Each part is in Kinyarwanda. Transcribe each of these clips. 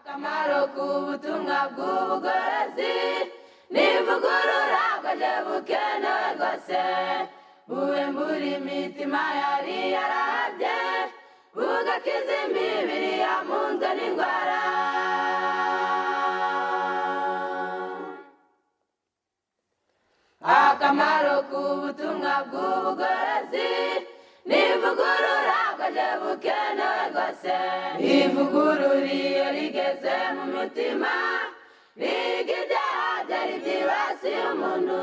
Akamaro k'ubutumwa bw'ubugorozi n'ivugurura bwaje bukenewe rwose, buhembura imitima yari yarahabye, bugakiza imibiri yamunzwe n'indwara. Akamaro k'ubutumwa bw'ubugorozi n'ivugurura bwaje bukenewe rwose. Ivugurura iyo rigeze mu mitima, riga ibyaha byari byibasiye umuntu,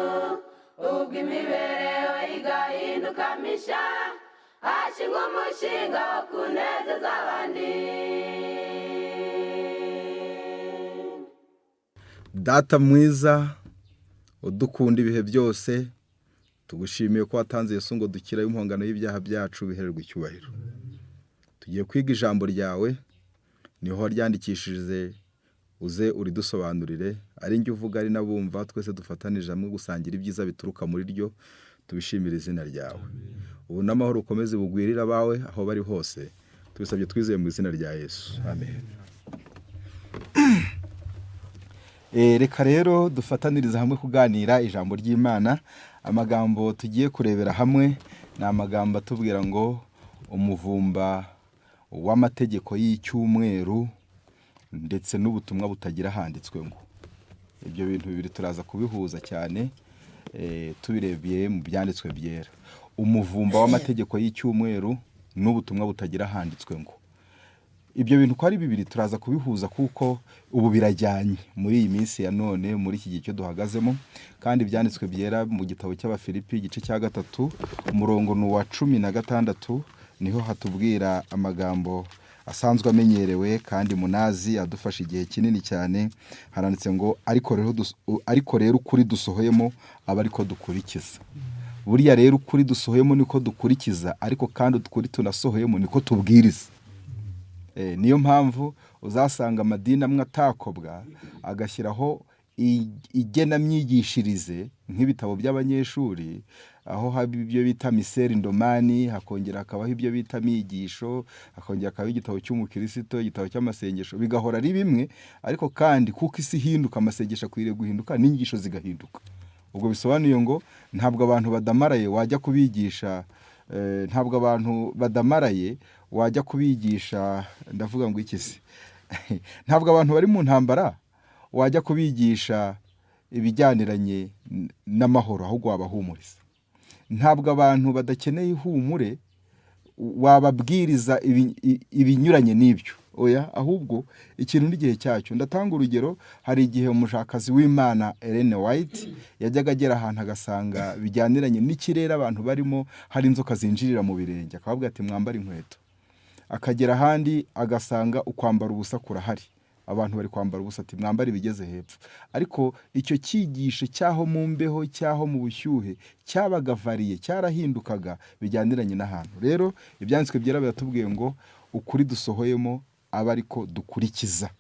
ubwo imibereho igahinduka misha, hashingwa umushinga wo kunezeza abandi. Data mwiza udukunda ibihe byose, tugushimiye ko watanze Yesu ngo dukire impongano y'ibyaha byacu, bihererwa icyubahiro. Tugiye kwiga ijambo ryawe, niho waryandikishije, uze uridusobanurire, ari njye uvuga ari n'abumva, twese dufatanije hamwe gusangira ibyiza bituruka muri ryo, tubishimire izina ryawe. Ubu n'amahoro ukomeze bugwirire abawe aho bari hose, tubisabye twizeye mu izina rya Yesu, amen. Reka rero dufatanirize hamwe kuganira ijambo ry'Imana. Amagambo tugiye kurebera hamwe ni amagambo atubwira ngo umuvumba w'amategeko y'icyumweru ndetse n'ubutumwa butagira handitswe ngo. Ibyo bintu bibiri turaza kubihuza cyane, tubirebye mu byanditswe byera. Umuvumba w'amategeko y'icyumweru n'ubutumwa butagira handitswe ngo. Ibyo bintu uko ari bibiri turaza kubihuza kuko ubu birajyanye muri iyi minsi ya none, muri iki gihe cyo duhagazemo. Kandi ibyanditswe byera mu gitabo cy'Abafilipi igice cya 3, umurongo ni uwa 16, niho hatubwira amagambo asanzwe amenyerewe kandi munazi adufasha igihe kinini cyane. Haranditse ngo ariko rero ukuri dusohoyemo aba ariko dukurikiza. Buriya rero ukuri dusohoyemo niko dukurikiza, ariko kandi ukuri tunasohoyemo niko tubwiriza. Niyo mpamvu uzasanga amadini amwe atakobwa agashyiraho igenamyigishirize nk'ibitabo by'abanyeshuri, aho haba ibyo bita miseri ndomani, hakongera hakabaho ibyo bita amigisho, hakongera hakabaho igitabo cy'umukirisito, igitabo cy'amasengesho, bigahora ari bimwe. Ariko kandi kuko isi ihinduka, amasengesho akwiriye guhinduka n'inyigisho zigahinduka. Ubwo bisobanuye ngo ntabwo abantu badamaraye wajya kubigisha, ntabwo abantu badamaraye wajya kubigisha, ndavuga ngo iki se, ntabwo abantu bari mu ntambara wajya kubigisha ibijyaniranye n'amahoro, ahubwo wabahumuriza. Ntabwo abantu badakeneye ihumure wababwiriza ibinyuranye n'ibyo, oya, ahubwo ikintu n'igihe cyacyo. Ndatanga urugero, hari igihe umushakazi w'Imana Ellen White yajyaga agera ahantu agasanga bijyaniranye n'ikirere abantu barimo, hari inzoka zinjirira mu birenge, akababwira ati mwambare inkweto. Akagera ahandi agasanga ukwambara ubusa kurahari, abantu bari kwambara ubusa, ati mwambare ibigeze hepfo. Ariko icyo cyigisho cyaho mu mbeho, cyaho mu bushyuhe, cyabaga variye, cyarahindukaga bijyaniranye n'ahantu. Rero ibyanditswe byera biratubwiye ngo ukuri dusohoyemo aba ariko dukurikiza,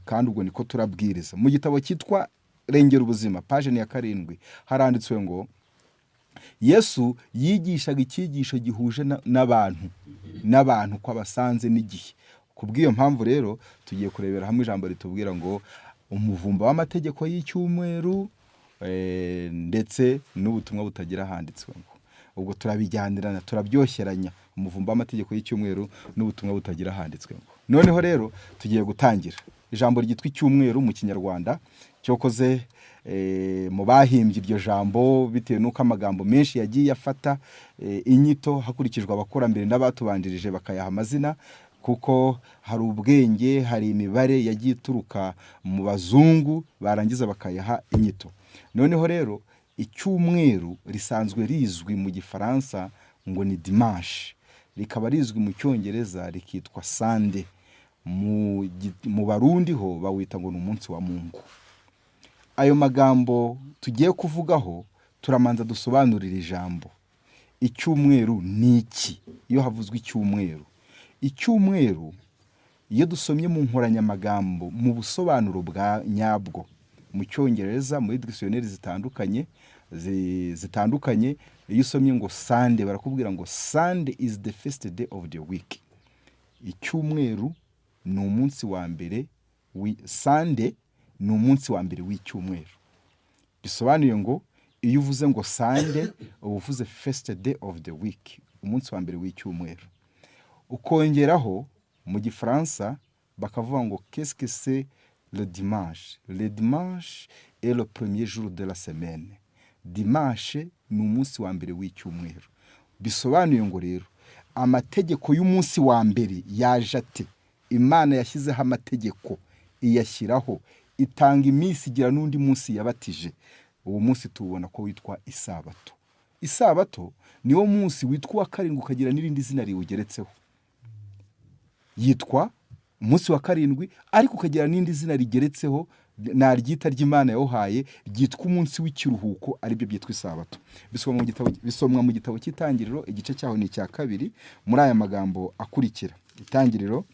kandi ubwo niko turabwiriza. Mu gitabo cyitwa Rengera Ubuzima, paje ya 7, haranditswe ngo Yesu yigishaga icyigisho gihuje n'abantu ko abasanze n'igihe. Ku bw'iyo mpamvu rero tugiye kurebera hamwe ijambo ritubwira ngo umuvumba w'amategeko y'icyumweru, ndetse n'ubutumwa butagira handitswe ngo. Ubwo turabijyanirana, turabyoshyeranya, umuvumba w'amategeko y'icyumweru n'ubutumwa butagira handitswe ngo. Noneho rero tugiye gutangira ijambo ryitwa icyumweru mu Kinyarwanda, cyokoze mu bahimbye iryo jambo, bitewe n'uko amagambo menshi yagiye afata inyito hakurikijwe abakurambere n'abatubanjirije bakayaha amazina, kuko hari ubwenge, hari imibare yagiye ituruka mu bazungu, barangiza bakayaha inyito. Noneho rero icyumweru risanzwe rizwi mu Gifaransa ngo ni dimanche, rikaba rizwi mu Cyongereza rikitwa Sunday, mu Barundi ho bawita ngo ni umunsi wa Mungu. Ayo magambo tugiye kuvugaho, turamanza dusobanurire ijambo icyumweru ni iki. Iyo havuzwe icyumweru, icyumweru iyo dusomye mu nkoranyamagambo, mu busobanuro bwa nyabwo mu Cyongereza, muri dictionnaire zitandukanye, iyo usomye ngo Sunday, barakubwira ngo Sunday is the first day of the week. Icyumweru ni umunsi wa mbere Sunday ni umunsi wa mbere w'icyumweru. Bisobanuye ngo iyo uvuze ngo Sunday, uba uvuze first day of the week, umunsi wa mbere w'icyumweru. Ukongeraho mu Gifaransa bakavuga ngo: "Qu'est-ce que c'est le dimanche? Le dimanche est le premier jour de la semaine." Dimanche ni umunsi wa mbere w'icyumweru. Bisobanuye ngo rero amategeko y'umunsi wa mbere yaje ate? Imana yashyizeho amategeko, iyashyiraho, itanga iminsi, igira n'undi munsi yabatije. Uwo munsi tuwubona ko witwa Isabato. Isabato niwo munsi witwa uwa karindwi, ukagira n'irindi zina riwugeretseho. Yitwa umunsi wa karindwi, ariko ukagira n'indi zina rigeretseho, naryita ry'Imana yawuhaye, ryitwa umunsi w'ikiruhuko, aribyo byitwa Isabato. Bisomwa mu gitabo cy'Itangiriro, igice cyaho ni icya 2, muri aya magambo akurikira. Itangiriro,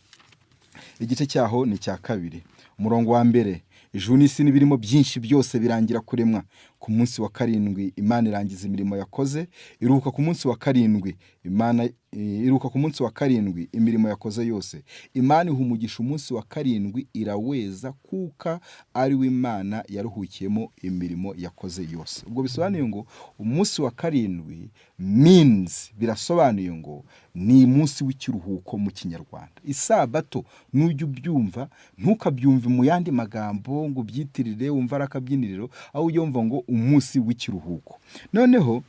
igice cyaho ni icya 2, umurongo wa 1: "Ijuru n'isi n'ibirimo byinshi byose birangira kuremwa. Ku munsi wa karindwi Imana irangiza imirimo yakoze, iruhuka ku munsi wa karindwi. Imana iruhuka ku munsi wa karindwi imirimo yakoze yose. Imana iha umugisha umunsi wa karindwi, iraweza, kuko ari wo Imana yaruhukiyemo imirimo yakoze yose." Ubwo bisobanuye ngo umunsi wa karindwi means, birasobanuye ngo ni umunsi w'ikiruhuko mu Kinyarwanda. Isabato nujya ubyumva, ntukabyumve mu yandi magambo ngo ubyitirire wumva ari akabyiniriro, aho ujya wumva ngo umunsi w'ikiruhuko. Noneho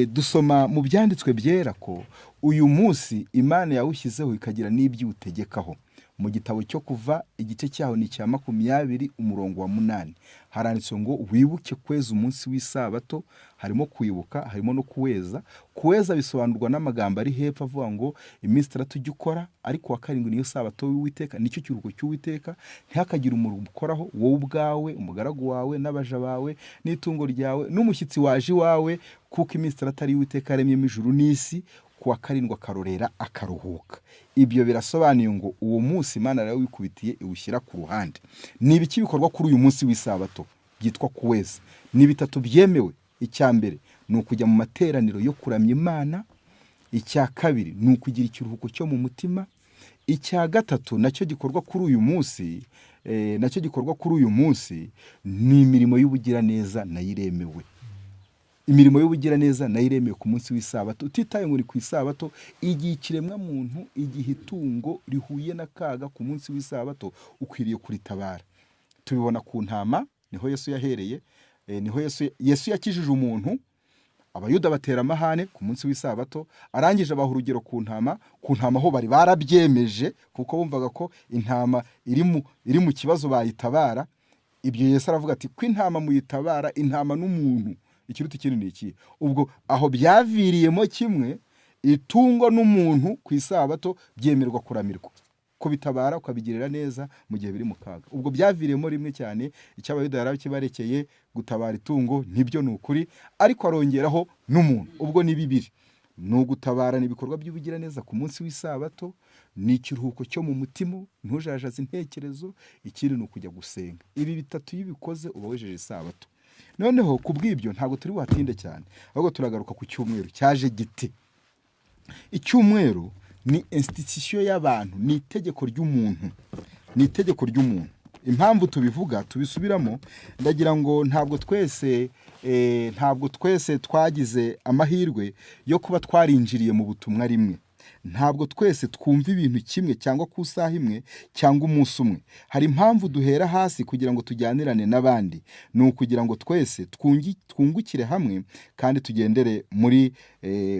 dusoma mu Byanditswe Byera ko uyu munsi Imana yawushyizeho, ikagira n'ibyo iwutegekaho. Mu gitabo cyo Kuva, igice cyaho ni icya 20, umurongo wa 8, haranditse ngo: "Wibuke kweza umunsi w'Isabato." Harimo kwibuka, harimo no kuweza. Kuweza bisobanurwa n'amagambo ari hepfo avuga ngo: "Iminsi 6 ujya ukora, ariko uwa karindwi niyo sabato w'Uwiteka, nicyo kiruhuko cy'Uwiteka. Ntihakagire umurimo ukoraho, wowe ubwawe, umugaragu wawe n'abaja bawe n'itungo ryawe n'umushyitsi waje iwawe, kuko iminsi 6 ari Uwiteka yaremyemo ijuru n'isi, ku wa karindwi akarorera akaruhuka." Ibyo birasobanuye ngo uwo munsi Imana yarawikubitiye, iwushyira ku ruhande. Ni ibiki bikorwa kuri uyu munsi w'Isabato byitwa kuweza? Ni bitatu byemewe. Icya mbere ni ukujya mu materaniro yo kuramya Imana. Icya kabiri ni ukugira ikiruhuko cyo mu mutima. Icya gatatu nacyo gikorwa kuri uyu munsi, nacyo gikorwa kuri uyu munsi ni imirimo y'ubugiraneza, nayo iremewe. Imirimo y'ubugiraneza nayo iremewe ku munsi w'Isabato, utitaye ngo ni ku Isabato. Igihe ikiremwa muntu, igihe itungo rihuye n'akaga ku munsi w'Isabato, ukwiriye kuritabara. Tubibona ku ntama, niho Yesu yahereye. Niho Yesu yakijije umuntu, Abayuda batera amahane ku munsi w'Isabato. Arangije abaha urugero ku ntama. Ku ntama ho bari barabyemeje, kuko bumvaga ko intama iri mu kibazo bayitabara. Ibyo Yesu aravuga ati: "Ko intama muyitabara, intama n'umuntu ikiruta ikindi ni iki?" Ubwo aho byaviriyemo kimwe, itungo n'umuntu ku Isabato byemerwa kuramirwa, kubitabara, ukabigirira neza mu gihe biri mu kaga. Ubwo byaviriyemo rimwe cyane. Icyo Abayuda yarakibarekeye, gutabara itungo nibyo ni ukuri, ariko arongeraho n'umuntu, ubwo ni bibiri. Ni ugutabarana ibikorwa by'ubugiraneza ku munsi w'Isabato, ni ikiruhuko cyo mu mutima, ntujajaze intekerezo. Ikindi ni ukujya gusenga. Ibi bitatu iyo ubikoze uba wejeje Isabato. Noneho ku bw'ibyo ntabwo turi buhatinde cyane, ahubwo turagaruka ku cyumweru cyaje gite. Icyumweru ni institution y'abantu, ni itegeko ry'umuntu, ni itegeko ry'umuntu. Impamvu tubivuga, tubisubiramo, ndagira ngo ntabwo twese twagize amahirwe yo kuba twarinjiriye mu butumwa rimwe. Ntabwo twese twumva ibintu kimwe, cyangwa ku isaha imwe, cyangwa umunsi umwe. Hari impamvu duhera hasi kugira ngo tujyanirane n'abandi, ni ukugira ngo twese twungukire hamwe kandi tugendere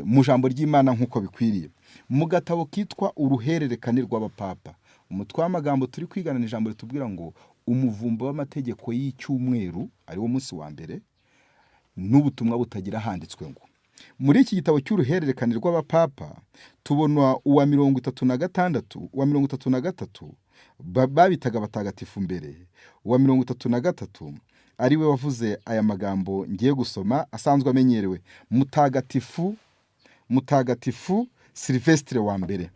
mu jambo ry'Imana nk'uko bikwiriye. Mu gatabo kitwa Uruhererekane rw'Abapapa, umutwe w'amagambo turi kwigana ni ijambo ritubwira ngo umuvumba w'amategeko y'icyumweru, ariwo munsi wa mbere, n'ubutumwa butagira. Handitswe ngo muri iki gitabo cy'Uruhererekane rw'Abapapa tubona uwa 36, uwa 33 babitaga abatagatifu mbere, uwa 33 ari we wavuze aya magambo ngiye gusoma, asanzwe amenyerewe: Mutagatifu Silvestre wa mbere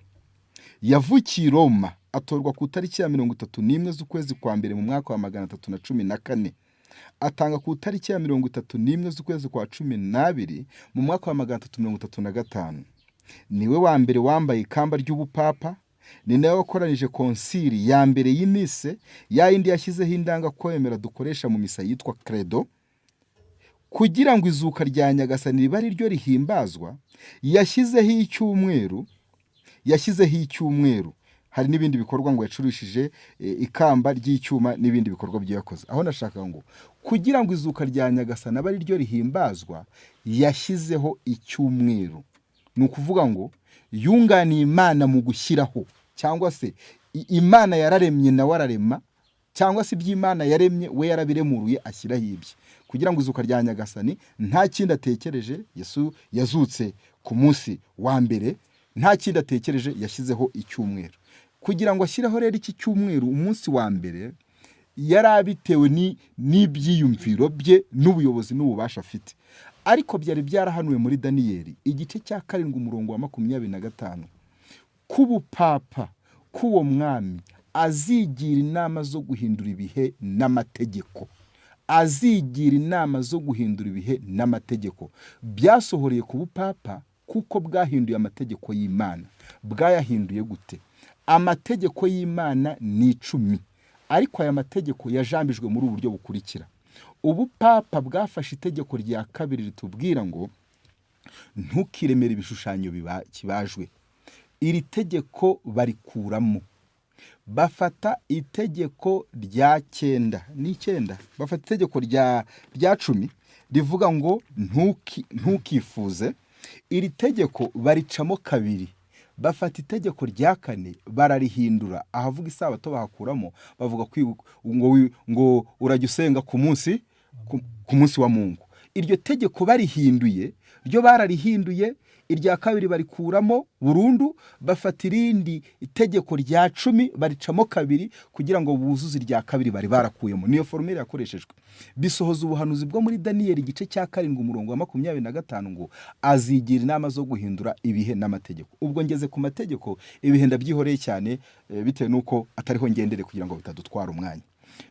yavukiye i Roma, atorwa ku itariki ya 31 z'ukwezi kwa mbere mu mwaka wa 314, atanga ku itariki ya 31 z'ukwezi kwa 12 mu mwaka wa 335. Niwe wa mbere wambaye ikamba ry'ubupapa. Ni nawe wakoranije konsili ya mbere y'i Nicée, ya yindi yashyizeho indangakwemera dukoresha mu misa yitwa Credo. Kugira ngo izuka rya Nyagasani ribe ari ryo rihimbazwa, yashyizeho icyumweru, yashyizeho icyumweru. Hari n'ibindi bikorwa ngo yacurishije ikamba ry'icyuma n'ibindi bikorwa byo yakoze. Aho nashaka ngo kugira ngo izuka rya Nyagasani abe ari ryo rihimbazwa, yashyizeho icyumweru. Ni ukuvuga ngo yunganiye Imana mu gushyiraho, cyangwa se Imana yararemye nawe ararema, cyangwa se iby'Imana yaremye we yarabiremuruye ashyiraho ibye, kugira ngo izuka rya Nyagasani, nta kindi atekereje, Yesu yazutse ku munsi wa mbere, nta kindi atekereje yashyizeho icyumweru. Kugira ngo ashyireho rero iki cyumweru, umunsi wa mbere, yari abitewe n'ibyiyumviro bye n'ubuyobozi n'ububasha afite, ariko byari byarahanuwe muri Daniyeli igice cya 7 umurongo wa 25 k'ubupapa k'uwo mwami azigira inama zo guhindura ibihe n'amategeko, azigira inama zo guhindura ibihe n'amategeko. Byasohoreye ku bupapa kuko bwahinduye amategeko y'Imana. Bwayahinduye gute? Amategeko y'Imana ni 10, ariko aya mategeko yajambijwe muri ubu buryo bukurikira. Ubupapa bwafashe itegeko rya kabiri ritubwira ngo ntukiremere ibishushanyo kibajwe. Iri tegeko barikuramo, bafata itegeko rya cyenda n'icyenda, bafata itegeko rya 10 rivuga ngo ntukifuze. Iri tegeko baricamo kabiri, bafata itegeko rya kane bararihindura, ahavuga isabato bahakuramo, bavuga ngo urajya usenga ku munsi wa Mungu. Iryo tegeko barihinduye, ryo bararihinduye, irya kabiri barikuramo burundu, bafata irindi itegeko rya 10 baricamo kabiri kugira ngo buzuze irya kabiri bari barakuyemo. Niyo formule yakoreshejwe, bisohoza ubuhanuzi bwo muri Daniyeli igice cya 7 umurongo wa 25 ngo azigira inama zo guhindura ibihe n'amategeko. Ubwo ngeze ku mategeko, ibihe ndabyihoreye cyane, bitewe n'uko atariho ngendere kugira ngo bitadutwara umwanya.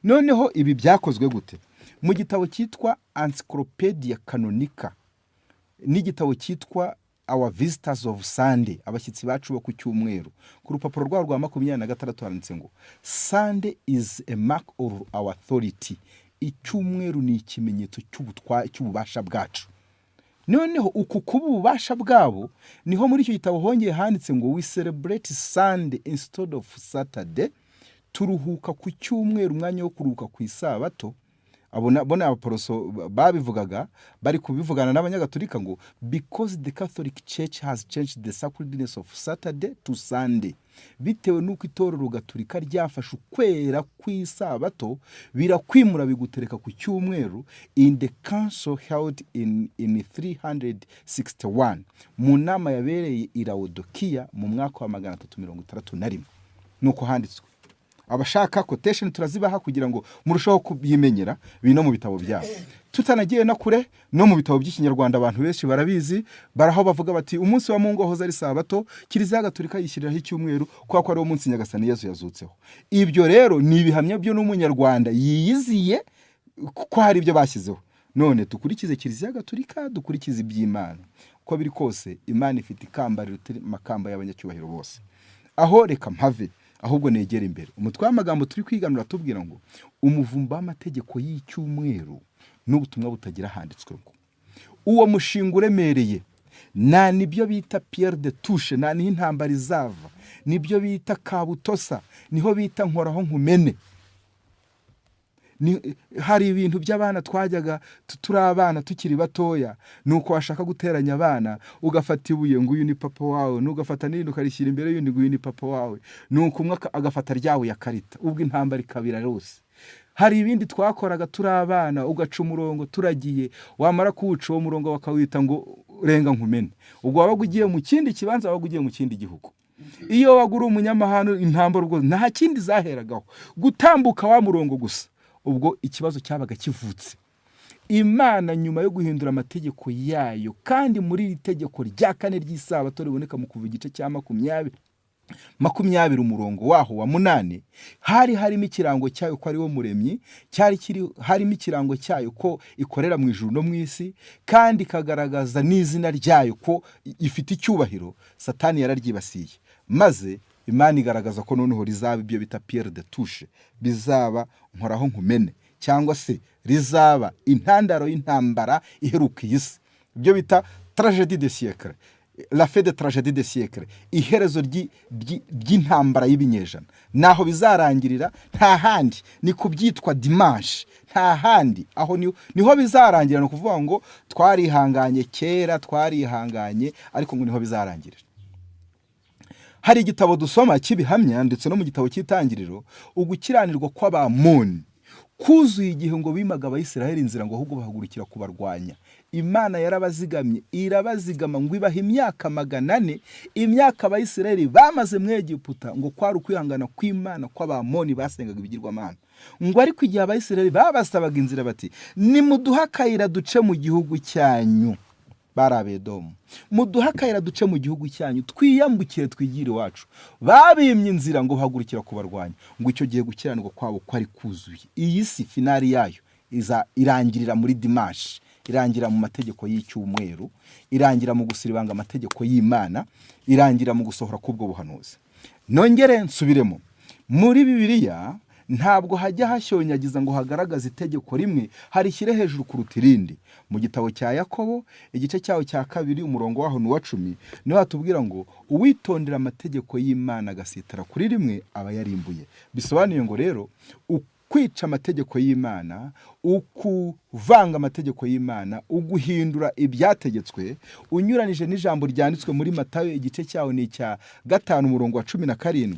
Noneho ibi byakozwe gute? Mu gitabo cyitwa Encyclopedia Canonica n'igitabo cyitwa Our Visitors of Sunday, abashyitsi bacu bo ku cyumweru, ku rupapuro rwabo rwa 26 handitse ngo "Sunday is a mark of our authority", icyumweru ni ikimenyetso cy'ububasha bwacu. Noneho uku kuba ububasha bwabo, niho muri icyo gitabo hongeye handitse ngo "We celebrate Sunday instead of Saturday", turuhuka ku cyumweru, umwanya wo kuruhuka ku isabato. Abo bo ni abaporoso babivugaga, bari kubivugana n'abanyagatolika ngo "because the Catholic Church has changed the sacredness of Saturday to Sunday", bitewe n'uko itorero gatolika ryafashe ukwera kw'isabato birakwimura bigutereka ku cyumweru, "in the council held in 361", mu nama yabereye i Laodikiya mu mwaka wa 361, nuko handitswe. Abashaka quotation turazibaha kugira ngo murusheho kubyimenyera. Biri no mu bitabo byabo. Tutanagiye no kure, no mu bitabo by'Ikinyarwanda abantu benshi barabizi, baraho bavuga bati umunsi wa Mungu wahoze ari sabato, Kiliziya Gatolika yishyiriraho icyumweru kubera ko ari wo munsi Nyagasani Yesu yazutseho. Ibyo rero ni ibihamya byo n'Umunyarwanda yiyiziye ko hari ibyo bashyizeho. None dukurikize Kiliziya Gatolika, dukurikize iby'Imana? Uko biri kose Imana ifite ikamba riruta amakamba y'abanyacyubahiro bose. Aho reka mpave, ahubwo negere imbere. Umutwe w'amagambo turi kwiganura tubwira ngo umuvumba w'amategeko y'icyumweru n'ubutumwa butagira ahanditswe. Ngo uwo mushinga uremereye nta nibyo bita pierre de touche, nta niho intambara izava, nibyo bita kabutosa, niho bita nkoraho nkumene. Hari ibintu by'abana twajyaga turi abana tukiri batoya, nuko washaka guteranya abana ugafata ibuye ngo uyu ni papa wawe, nugafata n'irindi ukarishyira imbere y'undi ngo uyu ni papa wawe, nuko umwe agafata ryawe ya karita, ubwo intambara ikabira rwose. Hari ibindi twakoraga turi abana, ugaca umurongo turagiye, wamara kuwuca uwo murongo bakawita ngo renga nkumene. Ubwo wabaga ugiye mu kindi kibanza, wabaga ugiye mu kindi gihugu. Iyo wabaga uri umunyamahanga, intambara ubwo nta kindi zaheragaho, gutambuka wa murongo gusa, ubwo ikibazo cyabaga kivutse. Imana nyuma yo guhindura amategeko yayo, kandi muri iri tegeko rya kane ry'isabato riboneka mu Kuva igice cya 20 umurongo waho wa 8, hari harimo ikirango cyayo ko ari wo muremyi, cyari kiri harimo ikirango cyayo ko ikorera mu ijuru no mu isi, kandi ikagaragaza n'izina ryayo ko ifite icyubahiro. Satani yararyibasiye maze Imana igaragaza ko noneho rizaba ibyo bita pierre de touche, bizaba nkoraho nkumene, cyangwa se rizaba intandaro y'intambara iheruka iyi si, ibyo bita tragédie de siècle, la fin de tragédie de siècle, iherezo ry'intambara y'ibinyejana. Naho bizarangirira, nta handi, ni ku byitwa dimanche, nta handi, aho niho bizarangira. Ni ukuvuga ngo twarihanganye kera, twarihanganye, ariko ngo niho bizarangirira. Hari igitabo dusoma cy'ibihamya, ndetse no mu gitabo cy'Itangiriro, ugukiranirwa kw'Abamoni kuzuye igihe ngo bimaga Abayisiraheli inzira, ngo ahubwo bahagurukira kubarwanya. Imana yarabazigamye, irabazigama, ngo ibaha imyaka 400. Imyaka Abayisiraheli bamaze mu Egiputa ngo kwari ukwihangana kw'Imana kw'Abamoni basengaga ibigirwamana. Ngo ariko igihe Abayisiraheli babasabaga inzira bati: "Nimuduhe akayira duce mu gihugu cyanyu," bari Abedomu, "muduhe akayira duce mu gihugu cyanyu, twiyambukire twigire iwacu," babimye inzira, ngo bahagurukira kubarwanya. Ngo icyo gihe gukiranirwa kwabo kwari kuzuye. Iyi si finale yayo iza irangirira muri dimanche, irangira mu mategeko y'icyumweru, irangira mu gusiribanga amategeko y'Imana, irangira mu gusohora k'ubwo buhanuzi. Nongere nsubiremo: muri Bibiliya ntabwo hajya hashyonyagiza ngo hagaragaze itegeko rimwe harishyire hejuru kuruta irindi. Mu gitabo cya Yakobo, igice cyaho cya 2, umurongo waho ni uwa 10, niho hatubwira ngo uwitondera amategeko y'Imana agasitara kuri rimwe aba yarimbuye. Bisobanuye ngo rero ukwica amategeko y'Imana, ukuvanga amategeko y'Imana, uguhindura ibyategetswe unyuranije n'ijambo ryanditswe muri Matayo, igice cyaho ni icya 5, umurongo wa 17,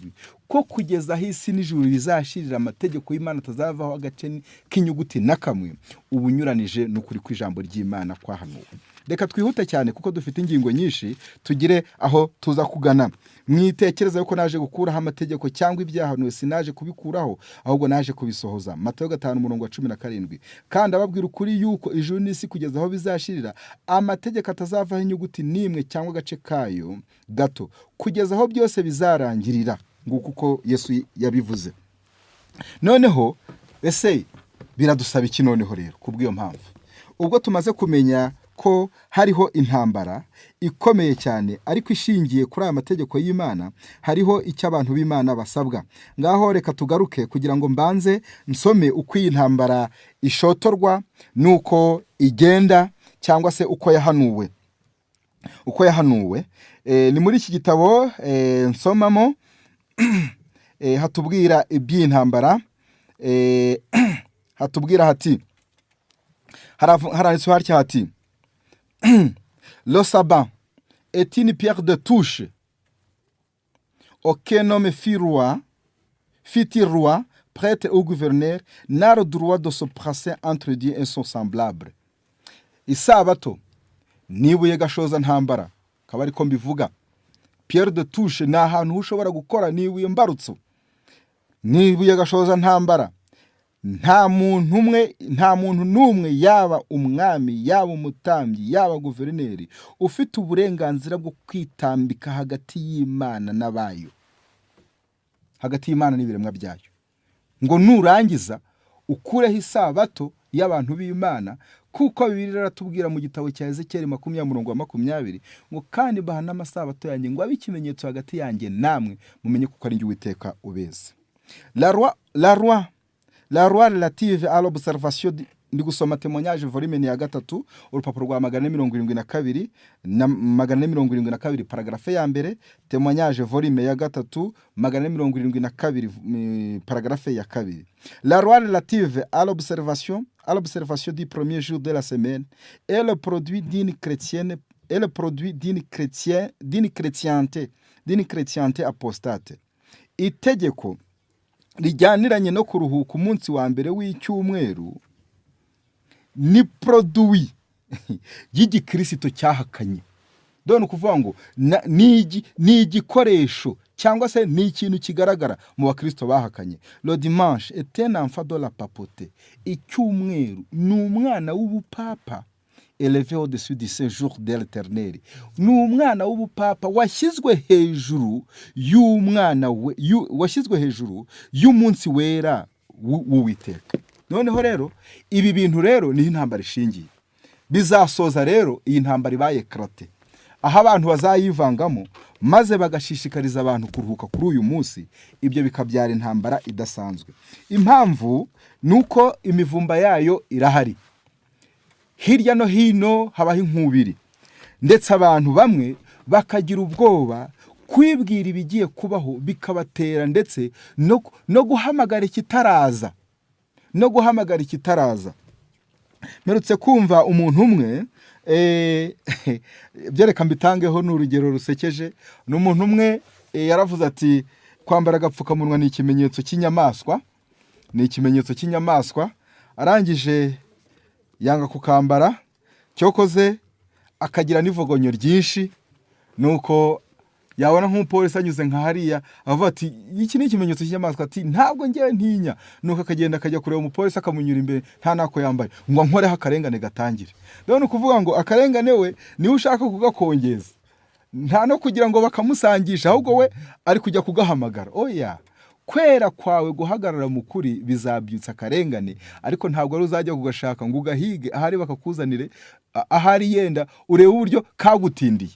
ko kugeza aho isi n'ijuru bizashirira amategeko y'Imana atazavaho agace k'inyuguti na kamwe, uba unyuranije n'ukuri kw'ijambo ry'Imana kwahanuwe. Reka twihute cyane kuko dufite ingingo nyinshi, tugire aho tuza kugana. Mwitekereza yuko naje gukuraho amategeko cyangwa ibyahanuwe; sinaje kubikuraho, ahubwo naje kubisohoza. Matayo 5, umurongo wa 17. Kandi ababwira ukuri yuko ijuru n'isi kugeza aho bizashirira, amategeko atazavaho inyuguti n'imwe cyangwa agace kayo gato, kugeza aho byose bizarangirira. Nguko uko Yesu yabivuze. Noneho ese biradusaba iki? Noneho rero kubw'iyo mpamvu, ubwo tumaze kumenya ko hariho intambara ikomeye cyane ariko ishingiye kuri aya mategeko y'Imana, hariho icyo abantu b'Imana basabwa. Ngaho reka tugaruke kugira ngo mbanze nsome uko iyi ntambara ishotorwa n'uko igenda, cyangwa se uko yahanuwe, uko yahanuwe. Ni muri iki gitabo nsomamo, hatubwira iby'iyi ntambara. Hatubwira hati, haranditswe hatya hati: "Le sabbat est une pierre de touche. Aucun homme fut roi, fut roi, prêtre ou gouverneur, n'a le droit de se placer entre Dieu et son semblable." Isabato ni ibuye gashoza ntambara, akaba ariko mbivuga. Pierre de touche ni ahantu ushobora gukora, ni ibuye mbarutso, ni ibuye gashoza ntambara. Nta muntu umwe, nta muntu n'umwe, yaba umwami, yaba umutambyi, yaba guverineri, ufite uburenganzira bwo kwitambika hagati y'Imana n'abayo, hagati y'Imana n'ibiremwa byayo, ngo nurangiza ukureho isabato y'abantu b'Imana. Kuko Bibiliya iratubwira mu gitabo cya Ezekiyeli 20, umurongo wa 20, ngo: "Kandi mbaha n'amasabato yanjye ngo abe ikimenyetso hagati yanjye namwe, mumenye kuko ari njye Uwiteka ubeza." La loi relative à l'observation, ndi gusoma Témoignage, volume ni ya 3, urupapuro rwa 472 na 472, paragraphe ya mbere. Témoignage, volume ya 3, 472, paragraphe ya 2. La loi relative à l'observation du premier jour de la semaine est le produit d'une chrétienne est le produit d'une chrétien d'une chrétienté apostate. Itegeko rijyaniranye no kuruhuka umunsi wa mbere w'icyumweru ni produit y'igikirisito cyahakanye. Dore ni ukuvuga ngo ni igikoresho cyangwa se ni ikintu kigaragara mu bakirisito bahakanye. Le dimanche est un enfant de la papauté. Icyumweru ni umwana w'ubupapa, élevé au-dessus du saint jour de l'Éternel. Ni umwana w'ubupapa washyizwe hejuru y'umwana we, washyizwe hejuru y'umunsi wera w'Uwiteka. Noneho rero ibi bintu rero niho intambara ishingiye. Bizasoza rero iyi ntambara ibaye éclaté. Aho abantu bazayivangamo maze bagashishikariza abantu kuruhuka kuri uyu munsi, ibyo bikabyara intambara idasanzwe. Impamvu ni uko imivumba yayo irahari hirya no hino, habaho inkubiri, ndetse abantu bamwe bakagira ubwoba kwibwira ibigiye kubaho, bikabatera ndetse no guhamagara ikitaraza, no guhamagara ikitaraza. Mperutse kumva umuntu umwe, byereka mbitangeho, ni urugero rusekeje. Ni umuntu umwe, yaravuze ati: "Kwambara agapfukamunwa ni ikimenyetso cy'inyamaswa, ni ikimenyetso cy'inyamaswa." Arangije yanga kukambara, cyokoze akagira n'ivogonyo ryinshi. Nuko yabona nk'umupolisi anyuze nka hariya, avuga ati: "Iki ni ikimenyetso cy'inyamaswa." Ati: "Ntabwo ngewe ntinya." Nuko akagenda akajya kureba umupolisi, akamunyura imbere nta nako yambaye, ngo ankoreho akarengane gatangire. Rero ni ukuvuga ngo akarengane we niwe ushaka kugakongeza, nta no kugira ngo bakamusangisha, ahubwo we ari kujya kugahamagara. Oya, kwera kwawe, guhagarara mu kuri bizabyutsa akarengane, ariko ntabwo ari uzajya kugashaka ngo ugahige, ahari bakakuzanire, ahari yenda urebe uburyo kagutindiye.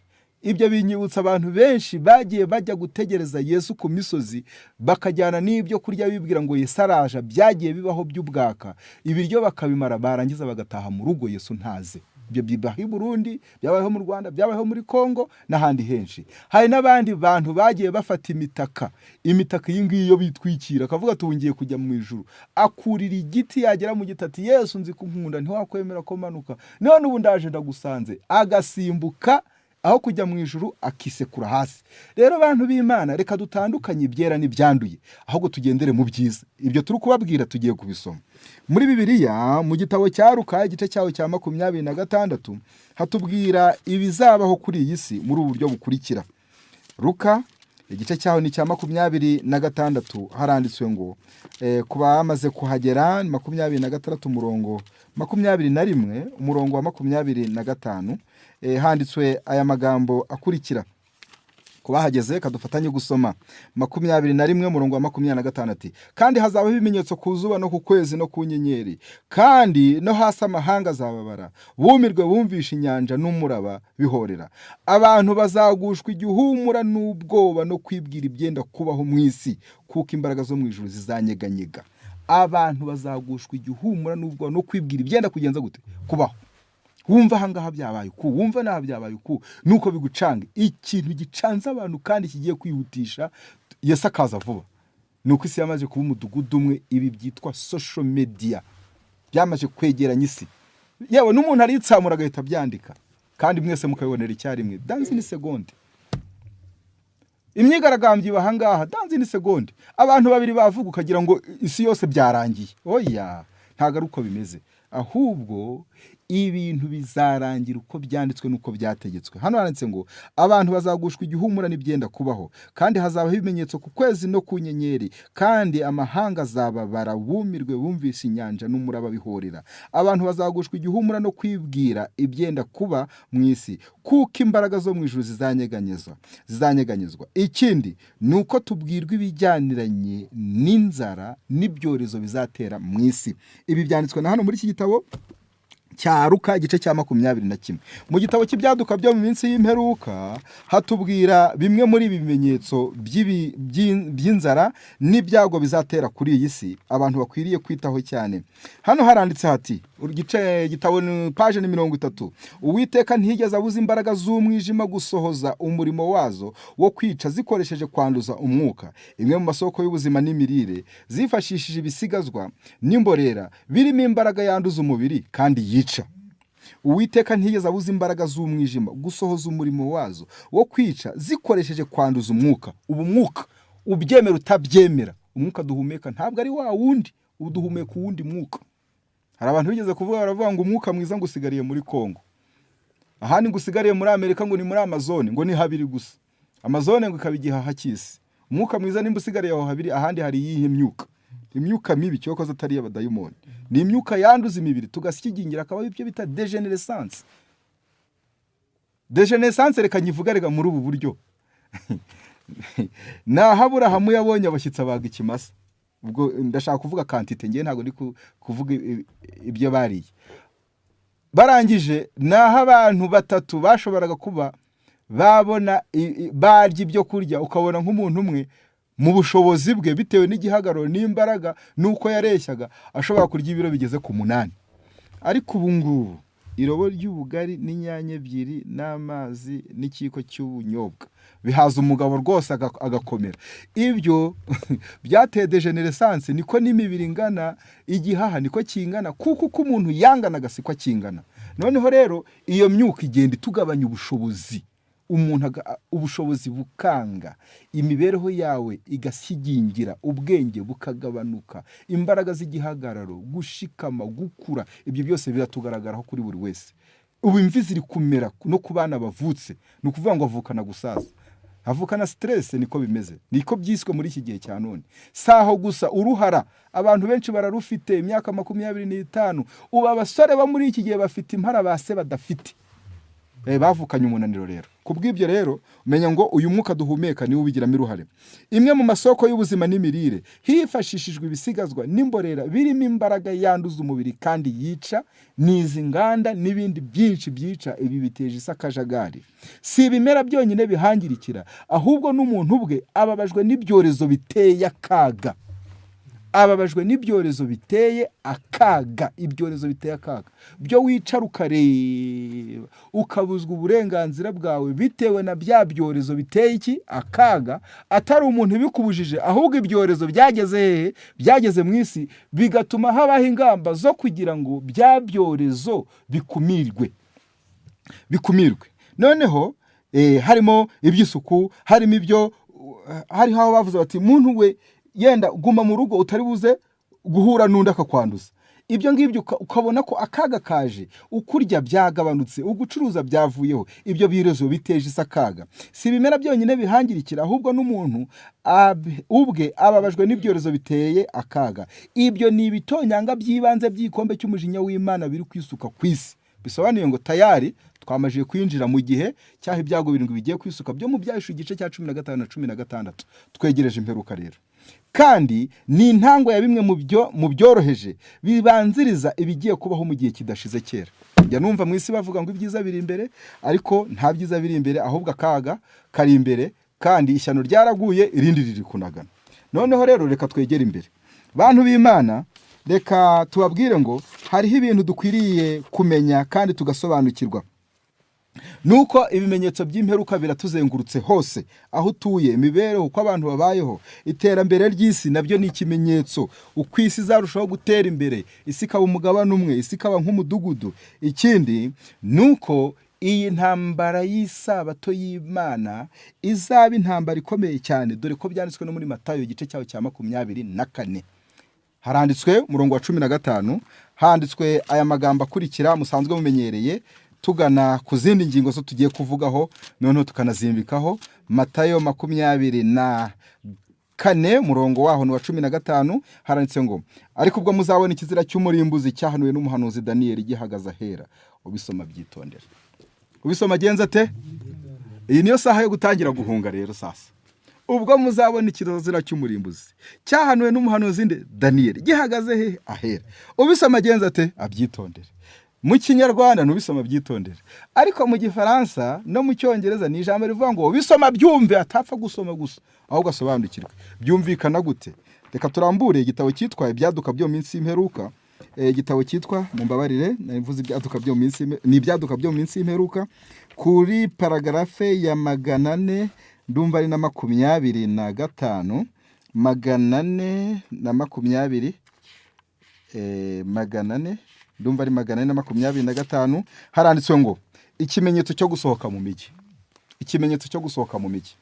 Ibyo binyibutsa abantu benshi bagiye bajya gutegereza Yesu ku misozi, bakajyana n'ibyo kurya bibwira ngo Yesu araje. Byagiye bibaho by'ubwaka, ibiryo bakabimara, barangiza bagataha mu rugo, Yesu ntaze. Ibyo bibaho i Burundi, byabayeho mu Rwanda, byabayeho muri Kongo n'ahandi henshi. Hari n'abandi bantu bagiye bafata imitaka, imitaka iyi ngiyi yo bitwikira, akavuga ati: "Ubu ngiye kujya mu ijuru." Akurira igiti, yagera mu giti ati: "Yesu, nzi ko unkunda, ntiwakwemera ko manuka, none ubu ndaje ndagusanze." Agasimbuka, aho kujya mu ijuru akisekura hasi. Rero bantu b'Imana, reka dutandukanye ibyera n'ibyanduye, ahubwo tugendere mu byiza. Ibyo turi kubabwira tugiye kubisoma muri Bibiliya, mu gitabo cya Ruka, igice cyaho cya 26, hatubwira ibizabaho kuri iyi si muri ubu buryo bukurikira. Ruka igice cyaho ni icya 26, haranditswe ngo, ku bamaze kuhagera, ni 26 umurongo 21, umurongo wa 25, handitswe aya magambo akurikira. Ku bahageze, kadufatanye gusoma. 21 umurongo wa 25 ati: "Kandi hazabaho ibimenyetso ku zuba no ku kwezi no ku nyenyeri, kandi no hasi amahanga azababara, bumirwe bumvisha inyanja n'umuraba bihorera. Abantu bazagushwa igihumura n'ubwoba no kwibwira ibyenda kubaho mu isi, kuko imbaraga zo mu ijuru zizanyeganyega." Abantu bazagushwa igihumura n'ubwoba no kwibwira ibyenda kugenza gute? Kubaho. Wumva ahangaha byabaye uku, wumva naha byabaye uku, nuko bigucanga. Ikintu gicanze abantu kandi kigiye kwihutisha Yesu akaza vuba ni uko isi yamaze kuba umudugudu umwe. Ibi byitwa social media byamaze kwegeranya isi. Yewe, n'umuntu aritsamura agahita abyandika, kandi mwese mukabibonera icyarimwe, dans une seconde. Imyigaragambyo iba ahangaha, dans une seconde abantu babiri bavuga, ukagira ngo isi yose byarangiye. Oya, ntabwo ari uko bimeze, ahubwo ibintu bizarangira uko byanditswe n'uko byategetswe. Hano handitse ngo abantu bazagushwa igihumura n'ibyenda kubaho, kandi hazabaho ibimenyetso ku kwezi no ku nyenyeri, kandi amahanga azababara, bumirwe bumvise inyanja n'umuraba bihorera. Abantu bazagushwa igihumura no kwibwira ibyenda kuba mu isi, kuko imbaraga zo mu ijuru zizanyeganyezwa. Ikindi ni uko tubwirwa ibijyaniranye n'inzara n'ibyorezo bizatera mu isi. Ibi byanditswe na hano muri iki gitabo cya Ruka, igice cya 21. Mu gitabo cy'Ibyaduka byo mu minsi y'imperuka hatubwira bimwe muri ibi bimenyetso by'inzara n'ibyago bizatera kuri iyi si, abantu bakwiriye kwitaho cyane. Hano haranditse hati, igice gitabo ni page ni 30: "Uwiteka ntiyigeze abuza imbaraga z'umwijima gusohoza umurimo wazo wo kwica zikoresheje kwanduza umwuka, imwe mu masoko y'ubuzima n'imirire, zifashishije ibisigazwa n'imborera birimo imbaraga yanduza umubiri kandi yica. Uwiteka ntiyigeze abuza imbaraga z'umwijima gusohoza umurimo wazo wo kwica zikoresheje kwanduza umwuka." Ubu mwuka, ubyemera utabyemera, umwuka duhumeka ntabwo ari wa wundi. Ubu duhumeka uwundi mwuka. Hari abantu bigeze kuvuga, baravuga ngo umwuka mwiza ngo usigariye muri Kongo, ahandi ngo usigariye muri Amerika, ngo ni muri Amazone, ngo ni habiri gusa. Amazone ngo ikaba igihaha cy'isi. Umwuka mwiza nimba usigariye aho habiri, ahandi hari iyihe myuka? Imyuka mibi, cyokoze atari iy'abadayimoni, ni imyuka yanduza imibiri, tugasyigingira, akaba ibyo bita dégénérescence. Dégénérescence, reka nyivuga reka muri ubu buryo: naho Aburahamu yabonye abashyitsi abaga ikimasa. Ubwo ndashaka kuvuga quantité, ngewe ntabwo ndi kuvuga ibyo bariye. Barangije, naho abantu batatu bashoboraga kuba Babona barya ibyo kurya, ukabona nk'umuntu umwe mu bushobozi bwe, bitewe n'igihagararo n'imbaraga n'uko yareshyaga, ashobora kurya ibiro bigeze ku 8. Ariko ubu ngubu irobo ry'ubugari n'inyanya 2 n'amazi n'ikiyiko cy'ubunyobwa bihaza umugabo rwose agakomera. Ibyo byateye dégénérescence, niko n'imibiri ingana, igihaha niko kingana, kuko uko umuntu yanganaga siko akingana. Noneho rero iyo myuka igenda itugabanya ubushobozi, umuntu ubushobozi bukanga, imibereho yawe igasigingira, ubwenge bukagabanuka, imbaraga z'igihagararo, gushikama, gukura, ibyo byose biratugaragaraho kuri buri wese. Ubu imvi ziri kumera no ku bana bavutse, ni ukuvuga ngo avukana gusaza, avukana stress, niko bimeze, niko byiswe muri iki gihe cya none. Si aho gusa, uruhara abantu benshi bararufite imyaka 25. Ubu abasore bo muri iki gihe bafite impara ba se badafite. Bavukanye umunaniro rero. Ku bw'ibyo rero, menya ngo uyu mwuka duhumeka niwo ubigiramo uruhare. Imwe mu masoko y'ubuzima n'imirire hifashishijwe ibisigazwa n'imborera birimo imbaraga yanduza umubiri kandi yica, n'izi nganda n'ibindi byinshi byica. Ibi biteje isi akajagari. Si ibimera byonyine bihangirikira, ahubwo n'umuntu ubwe ababajwe n'ibyorezo biteye akaga, ababajwe n'ibyorezo biteye akaga. Ibyorezo biteye akaga byo wicara ukareba, ukabuzwa uburenganzira bwawe bitewe na bya byorezo biteye iki? Akaga. Atari umuntu ubikubujije, ahubwo ibyorezo byageze hehe? Byageze mu isi, bigatuma habaho ingamba zo kugira ngo bya byorezo bikumirwe, bikumirwe. Noneho harimo iby'isuku, harimo ibyo, hariho aho bavuze bati: "Muntu we, yenda guma mu rugo, utari buze guhura n'undi akakwanduza." Ibyo ngibyo ukabona ko akaga kaje, ukurya byagabanutse, ugucuruza byavuyeho. Ibyo birezo biteje isi akaga. Si ibimera byonyine bihangirikira, ahubwo n'umuntu ubwe ababajwe n'ibyorezo biteye akaga. Ibyo ni ibitonyanga by'ibanze by'igikombe cy'umujinya w'Imana biri kwisuka ku isi. Bisobanuye ngo tayari twamajije kwinjira mu gihe cyaho ibyago birindwi bigiye kwisuka, byo mu Byahishuwe igice cya 15 na 16. Twegereje imperuka rero, kandi ni intango ya bimwe mu byo mu byoroheje bibanziriza ibigiye kubaho mu gihe kidashize kera. Njya numva mu isi bavuga ngo ibyiza biri imbere, ariko nta byiza biri imbere, ahubwo akaga kari imbere, kandi ishyano ryaraguye, irindi riri kunagana. Noneho rero reka twegere imbere, bantu b'Imana. Reka tubabwire ngo hariho ibintu dukwiriye kumenya kandi tugasobanukirwa, nuko ibimenyetso by'imperuka biratuzengurutse hose, aho utuye, imibereho, uko abantu babayeho. Iterambere ry'isi nabyo ni ikimenyetso, uko isi izarushaho gutera imbere, isi ikaba umugabane umwe, isi ikaba nk'umudugudu. Ikindi ni uko iyi ntambara y'isabato y'Imana izaba intambara ikomeye cyane, dore ko byanditswe no muri Matayo igice cyaho cya 24. Haranditswe umurongo wa 15, handitswe aya magambo akurikira musanzwe mumenyereye, tugana ku zindi ngingo zo tugiye kuvugaho, noneho tukanazimbikaho. Matayo 24, murongo waho ni wa 15, haranditse ngo: "Ariko ubwo muzabona ikizira cy'umurimbuzi cyahanuwe n'umuhanuzi Daniyeli gihagaze ahera." Ubisoma byitondere, ubisoma agenza ate? Iyi niyo saha yo gutangira guhunga rero sasa. "Ubwo muzabona ikizira cy'umurimbuzi cyahanuwe n'umuhanuzi nde? Daniyeli, gihagaze he? Ahera. Ubisoma agenza ate? Abyitondere." Mu Kinyarwanda ntubisoma byitondere, ariko mu Gifaransa no mu Cyongereza ni ijambo rivuga ngo ubisoma byumve, atapfa gusoma gusa, ahubwo asobanukirwe. Byumvikana gute? Reka turambure igitabo cyitwa Ibyaduka byo mu minsi y'imperuka. Igitabo cyitwa, mumbabarire, mvuze ibyaduka byo mu minsi ni Ibyaduka byo mu minsi y'imperuka, kuri paragarafe ya 400, ndumva ari na 25, 420, 400, ndumva ari 425, haranditswe ngo ikimenyetso cyo gusohoka mu mijyi. Ikimenyetso cyo gusohoka mu mijyi.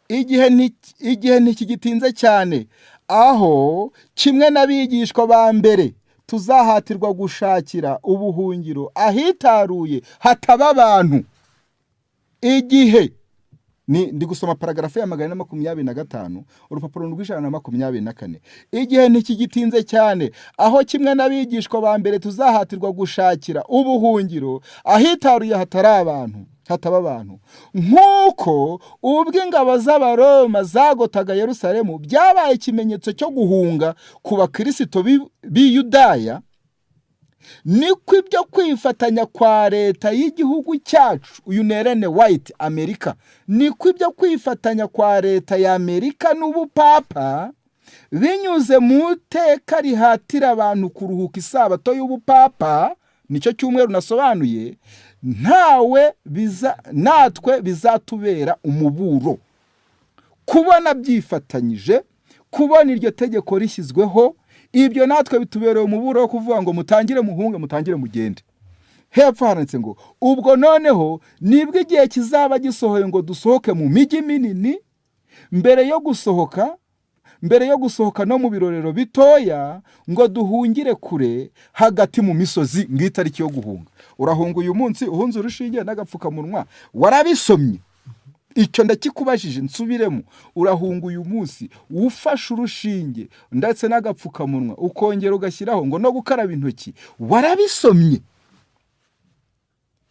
Igihe ntikigitinze cyane aho kimwe n'abigishwa ba mbere tuzahatirwa gushakira ubuhungiro ahitaruye hataba abantu. Igihe ni, ndi gusoma paragarafu ya 425, urupapuro rw'124. Igihe ntikigitinze cyane aho kimwe n'abigishwa ba mbere tuzahatirwa gushakira ubuhungiro ahitaruye hatari abantu, hataba abantu, nk'uko ubwo ingabo z'Abaroma zagotaga Yerusalemu byabaye ikimenyetso cyo guhunga ku bakirisito b'i Yudaya. Niko ibyo kwifatanya kwa leta y'igihugu cyacu, uyu ni Ellen White, Amerika, niko ibyo kwifatanya kwa leta ya Amerika n'ubupapa binyuze mu iteka rihatira abantu kuruhuka isabato y'ubupapa, nicyo cyumweru nasobanuye, ntawe biza natwe bizatubera umuburo. Kubona byifatanyije, kubona iryo tegeko rishyizweho, ibyo natwe bitubereye umuburo wo kuvuga ngo mutangire muhunge, mutangire mugende. Hepfo handitse ngo ubwo noneho nibwo igihe kizaba gisohoye ngo dusohoke mu mijyi minini, mbere yo gusohoka no mu birorero bitoya, ngo duhungire kure hagati mu misozi. Ng'itariki yo guhunga. Urahunga uyu munsi uhunze urushinge n'agapfukamunwa? Warabisomye? Icyo ndakikubajije, nsubiremo: urahunga uyu munsi ufashe urushinge ndetse n'agapfukamunwa, ukongera ugashyiraho ngo no gukaraba intoki? Warabisomye?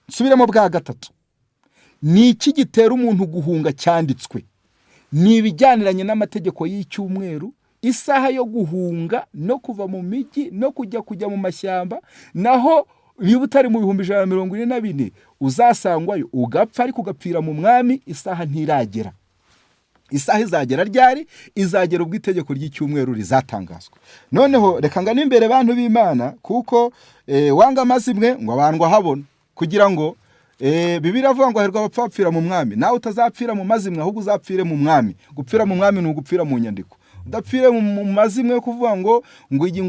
Nsubiremo bwa gatatu: ni iki gitera umuntu guhunga cyanditswe? Ni ibijyaniranye n'amategeko y'icyumweru. Isaha yo guhunga no kuva mu mijyi no kujya mu mashyamba, naho niba utari mu 144,000 uzasangwayo ugapfa, ariko ugapfira mu mwami. Isaha ntiragera. Isaha izagera ryari? Izagera ubwo itegeko ry'icyumweru rizatangazwa. Noneho reka ngane imbere, bantu b'Imana, kuko wanga amazimwe ngo abandwa habona, kugira ngo Bibiliya iravuga ngo hahirwa abapfapfira mu mwami. Nawe utazapfira mu mazimwe, ahubwo uzapfire mu mwami. Gupfira mu mwami ni ugupfira mu nyandiko, udapfire mu mazimwe yo kuvuga ngo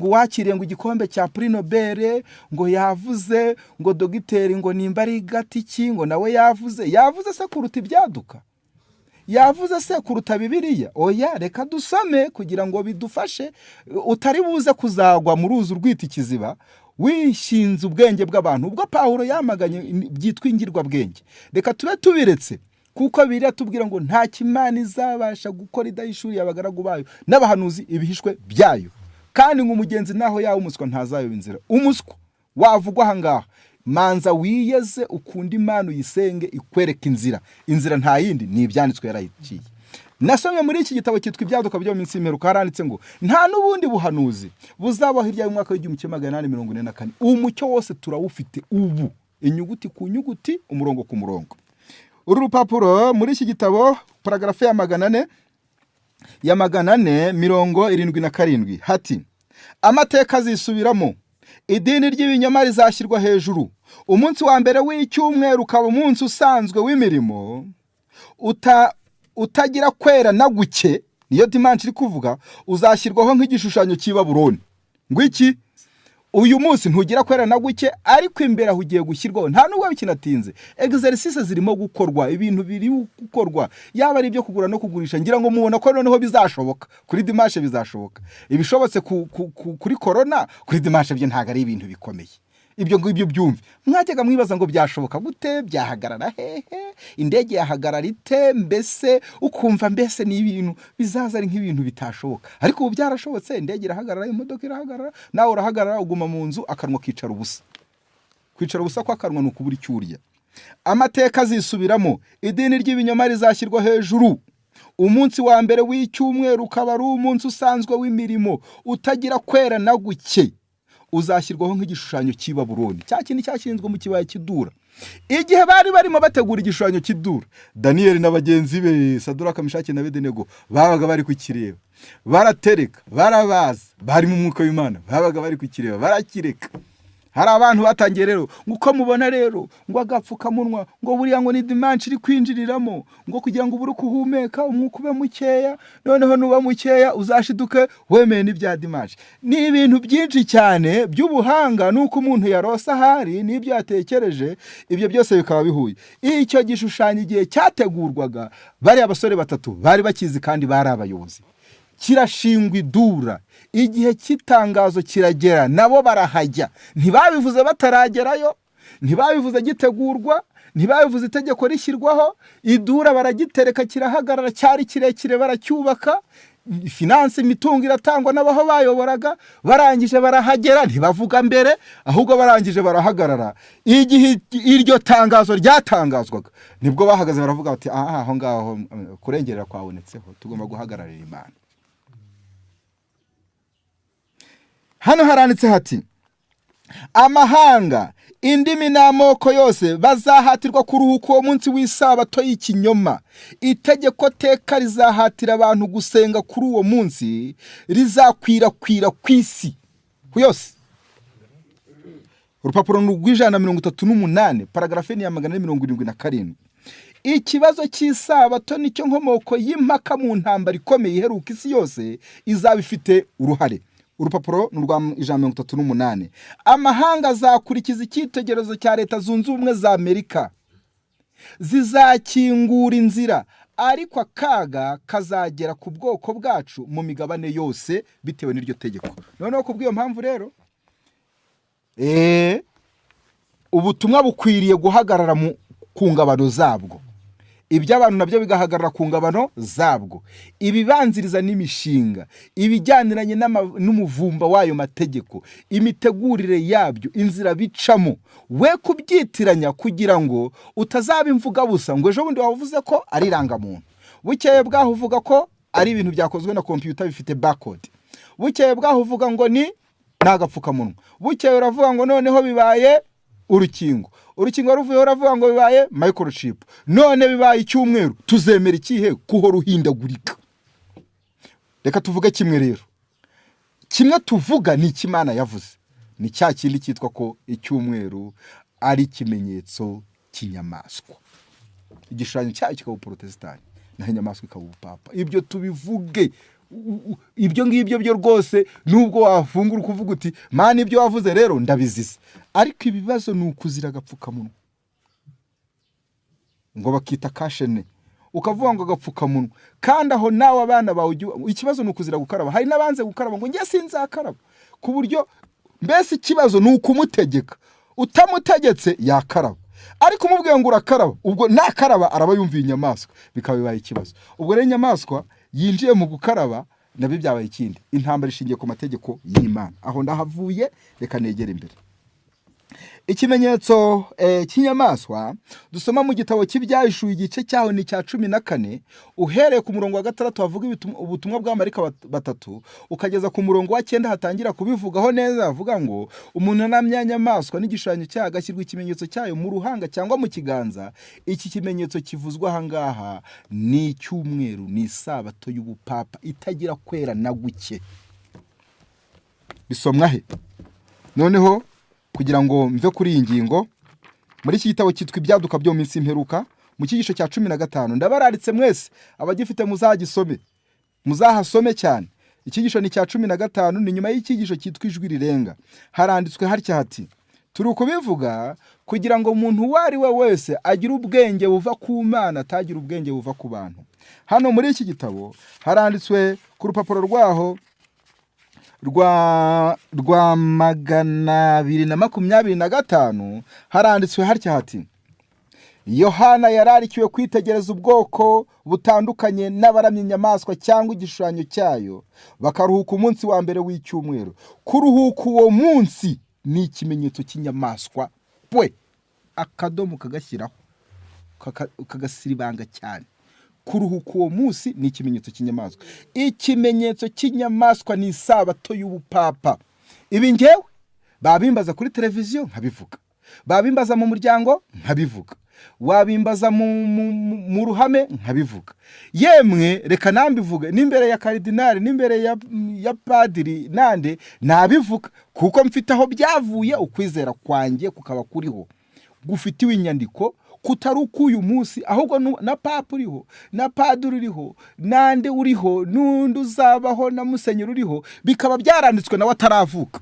uwakiriye ngo igikombe cya Prix Nobel ngo yavuze, ngo dogiteri ngo nimba ari gatiki ngo nawe yavuze. Yavuze se kuruta ibyaduka? Yavuze se kuruta Bibiliya? Oya, reka dusome kugira ngo bidufashe, utari buze kuzagwa mu ruzi urwita ikiziba wishinze ubwenge bw'abantu, ubwo Pawulo yamaganye byitwa ingirwabwenge. Reka tube tubiretse, kuko biratubwira ngo nta kimana izabasha gukora idahishuriye abagaragu bayo n'abahanuzi ibihishwe byayo, kandi ngo umugenzi naho yaba umuswa ntazayoba inzira. Umuswa wavugwa aha ngaha, manza wiyeze, ukunde Imana, uyisenge ikwereka inzira. Inzira nta yindi, ni ibyanditswe yarayiciye. Nasomye muri iki gitabo cyitwa Ibyaduka byo mu minsi y'imperuka, haranditse ngo nta n'ubundi buhanuzi buzabaho hirya y'umwaka w'1844. Umucyo wose turawufite ubu, inyuguti ku nyuguti, umurongo ku murongo. Uru rupapuro muri iki gitabo, paragarafe ya 477, hati: "Amateka azisubiramo, idini ry'ibinyoma rizashyirwa hejuru, umunsi wa mbere w'icyumweru ukaba umunsi usanzwe w'imirimo utagira kwera na guke." Niyo dimanche iri kuvuga. "Uzashyirwaho nk'igishushanyo cy'i Babuloni." Ngo iki? Uyu munsi ntugira kwera na guke, ariko imbere aho ugiye gushyirwaho. Nta nubwo bikinatinze, exercice zirimo gukorwa, ibintu biri gukorwa, yaba ari ibyo kugura no kugurisha. Ngira ngo mubona ko noneho bizashoboka kuri dimanche, bizashoboka. Ibishobotse kuri korona, kuri dimanche byo ntabwo ari ibintu bikomeye. Ibyo ngibyo byumve. Mwajyaga mwibaza ngo byashoboka gute, byahagarara hehe, indege yahagarara ite? Mbese ukumva mbese ni ibintu bizaza ari nk'ibintu bitashoboka, ariko ubu byarashobotse. Indege irahagarara, imodoka irahagarara, nawe urahagarara, uguma mu nzu, akanwa kicara ubusa. Kwicara ubusa kw'akanwa ni ukubura icyo urya. "Amateka azisubiramo, idini ry'ibinyoma rizashyirwa hejuru, umunsi wa mbere w'icyumweru ukaba ari umunsi usanzwe w'imirimo utagira kwera na guke, uzashyirwaho nk'igishushanyo cy'i Babuloni," cya kindi cyashinzwe mu kibaya cy'Idura. Igihe bari barimo bategura igishushanyo cy'Idura, Daniyeli na bagenzi be Saduraka, Mishaki na Bedenego babaga bari kukireba, baratereka, barabaza, bari mu mwuka w'Imana, babaga bari kukireba barakireka. Hari abantu batangiye rero ngo uko mubona rero ngo agapfukamunwa ngo buriya ngo ni dimanche iri kwinjiriramo, ngo kugira ngo ubure uko uhumeka, umwuka ube mukeya, noneho nuba mukeya uzashiduke wemeye n'ibya dimanche. Ni ibintu byinshi cyane by'ubuhanga, nuko umuntu yarose ahari n'ibyo yatekereje, ibyo byose bikaba bihuye. Icyo gishushanyo igihe cyategurwaga, bariya basore batatu bari bakizi kandi bari abayobozi. Kirashingwa Idura, igihe cy'itangazo kiragera, nabo barahajya. Ntibabivuze bataragerayo, ntibabivuze gitegurwa, ntibabivuze itegeko rishyirwaho. Idura baragitereka, kirahagarara, cyari kirekire, baracyubaka, finance, imitungo iratangwa n'abaho bayoboraga. Barangije barahagera, ntibavuga mbere, ahubwo barangije barahagarara. Igihe iryo tangazo ryatangazwaga nibwo bahagaze baravuga bati: "Aha, aho ngaho kurengerera kwabonetseho, tugomba guhagararira Imana." Hano haranditse hati Amahanga, indimi n'amoko yose bazahatirwa kuruhuka uwo munsi w'isabato y'ikinyoma. Itegeko teka rizahatira abantu gusenga kuri uwo munsi rizakwirakwira ku isi yose. Urupapuro ni urw'138, paragarafe ni iya 477. Ikibazo cy'isabato nicyo nkomoko y'impaka mu ntambara ikomeye iheruka isi yose izaba ifite uruhare. Urupapuro ni urwa 138. Amahanga azakurikiza icyitegererezo cya Leta Zunze Ubumwe za Amerika, zizakingura inzira, ariko akaga kazagera ku bwoko bwacu mu migabane yose bitewe n'iryo tegeko. Noneho ku bw'iyo mpamvu rero, ubutumwa bukwiriye guhagarara ku ngabano zabwo, iby'abantu nabyo bigahagarara ku ngabano zabwo. Ibibanziriza n'imishinga, ibijyaniranye n'umuvumba w'ayo mategeko, imitegurire yabyo, inzira bicamo, we kubyitiranya kugira ngo utazaba imvuga busa, ngo ejo bundi wavuze ko ari irangamuntu, bukeye bwaho uvuga ko ari ibintu byakozwe na kompiyuta bifite barcode, bukeye bwaho uvuga ngo ni agapfukamunwa, bukeye uravuga ngo noneho bibaye urukingo, urukingo ruvuyeho uravuga ngo bibaye microchip, none bibaye icyumweru. Tuzemera ikihe kuhora uhindagurika? Reka tuvuge kimwe rero. Kimwe tuvuga ni icyo Imana yavuze, ni cya kindi cyitwa ko icyumweru ari ikimenyetso cy'inyamaswa, igishushanyo cyayo kikaba uporotesitanti, naho inyamaswa ikaba ubupapa. Ibyo tubivuge. Ibyo ngibyo byo rwose, nubwo wafungura ukuvuga uti: "Mana, ibyo wavuze rero ndabizize." Ariko ibibazo ni ukuzira agapfukamunwa, ngo bakita cache-nez, ukavuga ngo agapfukamunwa, kandi aho nawe abana bawe ikibazo ni ukuzira gukaraba. Hari n'abanze gukaraba ngo njye sinzakaraba, ku buryo mbese ikibazo ni ukumutegeka. Utamutegetse yakaraba, ariko umubwiye ngo urakaraba, ubwo nakaraba araba yumviye inyamaswa, bikaba bibaye ikibazo. Ubwo rero inyamaswa yinjiye mu gukaraba, nabyo byabaye ikindi. Intambara ishingiye ku mategeko y'Imana. Aho ndahavuye, reka negere imbere. Ikimenyetso cy'inyamaswa dusoma mu gitabo cy'Ibyahishuwe, igice cyaho ni icya 14, uhereye ku murongo wa 6 havuga ubutumwa bwa marayika batatu, ukageza ku murongo wa 9 hatangira kubivugaho neza, havuga ngo umuntu aramya inyamaswa n'igishushanyo cyayo, agashyirwa ikimenyetso cyayo mu ruhanga cyangwa mu kiganza. Iki kimenyetso kivuzwa aha ngaha ni icyumweru, ni isabato y'ubupapa itagira kwera na guke. Bisomwa he? Noneho kugira ngo mve kuri iyi ngingo, muri iki gitabo cyitwa Ibyaduka byo mu minsi y'imperuka, mu cyigisho cya 15, ndabararitse mwese abagifite muzagisome, muzahasome cyane. Icyigisho ni icya 15, ni nyuma y'icyigisho cyitwa Ijwi Rirenga. Haranditswe hatya hati: "Turi kubivuga kugira ngo umuntu uwo ari we wese agire ubwenge buva ku Mana, atagira ubwenge buva ku bantu." Hano muri iki gitabo haranditswe ku rupapuro rwaho rwa 225, haranditswe hatya hati: "Yohana yararikiwe kwitegereza ubwoko butandukanye n'abaramya inyamaswa cyangwa igishushanyo cyayo, bakaruhuka umunsi wa mbere w'icyumweru. Kuruhuka uwo munsi ni ikimenyetso cy'inyamaswa." Pwe akadomo kagashyiraho, kagasiribanga cyane. Kuruhuka uwo munsi ni ikimenyetso cy'inyamaswa. Ikimenyetso cy'inyamaswa ni isabato y'ubupapa. Ibi ngewe babimbaza kuri televiziyo nkabivuga, babimbaza mu muryango nkabivuga, wabimbaza mu ruhame nkabivuga, yemwe reka nambivuge n'imbere ya karidinali, n'imbere ya padiri nande nabivuga, kuko mfite aho byavuye. Ukwizera kwanjye kukaba kuriho gufitiwe inyandiko, kutari uk'uyu munsi, ahubwo na papa uriho, na padiri uriho, nande uriho, n'undi uzabaho, na musenyeri uriho, bikaba byaranditswe nawe ataravuka,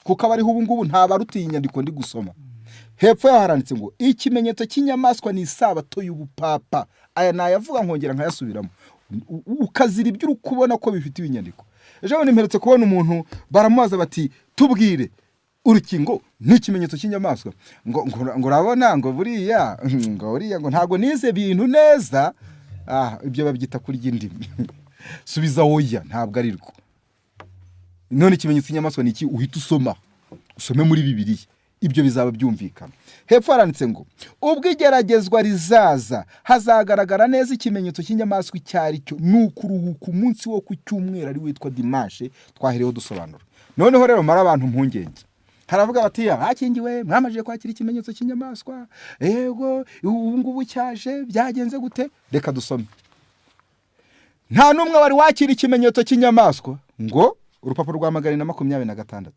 kuko abariho ubu ngubu ntabarutiye inyandiko ndi gusoma. Hepfo yaho haranditse ngo ikimenyetso cy'inyamaswa ni isabato y'ubupapa. Aya nayavuga nkongera nkayasubiramo. Ukazira ibyo uri kubona ko bifitiwe inyandiko. Ejo bundi mperutse kubona umuntu baramubaza bati: "Tubwire, urukingo ni ikimenyetso cy'inyamaswa?" Ngo urabona, ngo buriya ngo ntabwo nize ibintu neza. Ah, ibyo babyita kurya indimi. Subiza: "Oya, ntabwo ari rwo." None ikimenyetso cy'inyamaswa ni iki? Uhita usoma, usome muri Bibiliya, ibyo bizaba byumvikana. Hepfo haranditse ngo ubwo igeragezwa rizaza hazagaragara neza ikimenyetso cy'inyamaswa icyo ari cyo, ni ukuruhuka umunsi wo ku cyumweru ari witwa dimanche, twahereyeho dusobanura. Noneho rero mara abantu impungenge. Haravuga bati: "Abakingiwe mwamajije kwakira ikimenyetso cy'inyamaswa, yego, ubu ngubu cyaje, byagenze gute?" Reka dusome. Nta n'umwe wari wakira ikimenyetso cy'inyamaswa ngo, urupapuro rwa 426,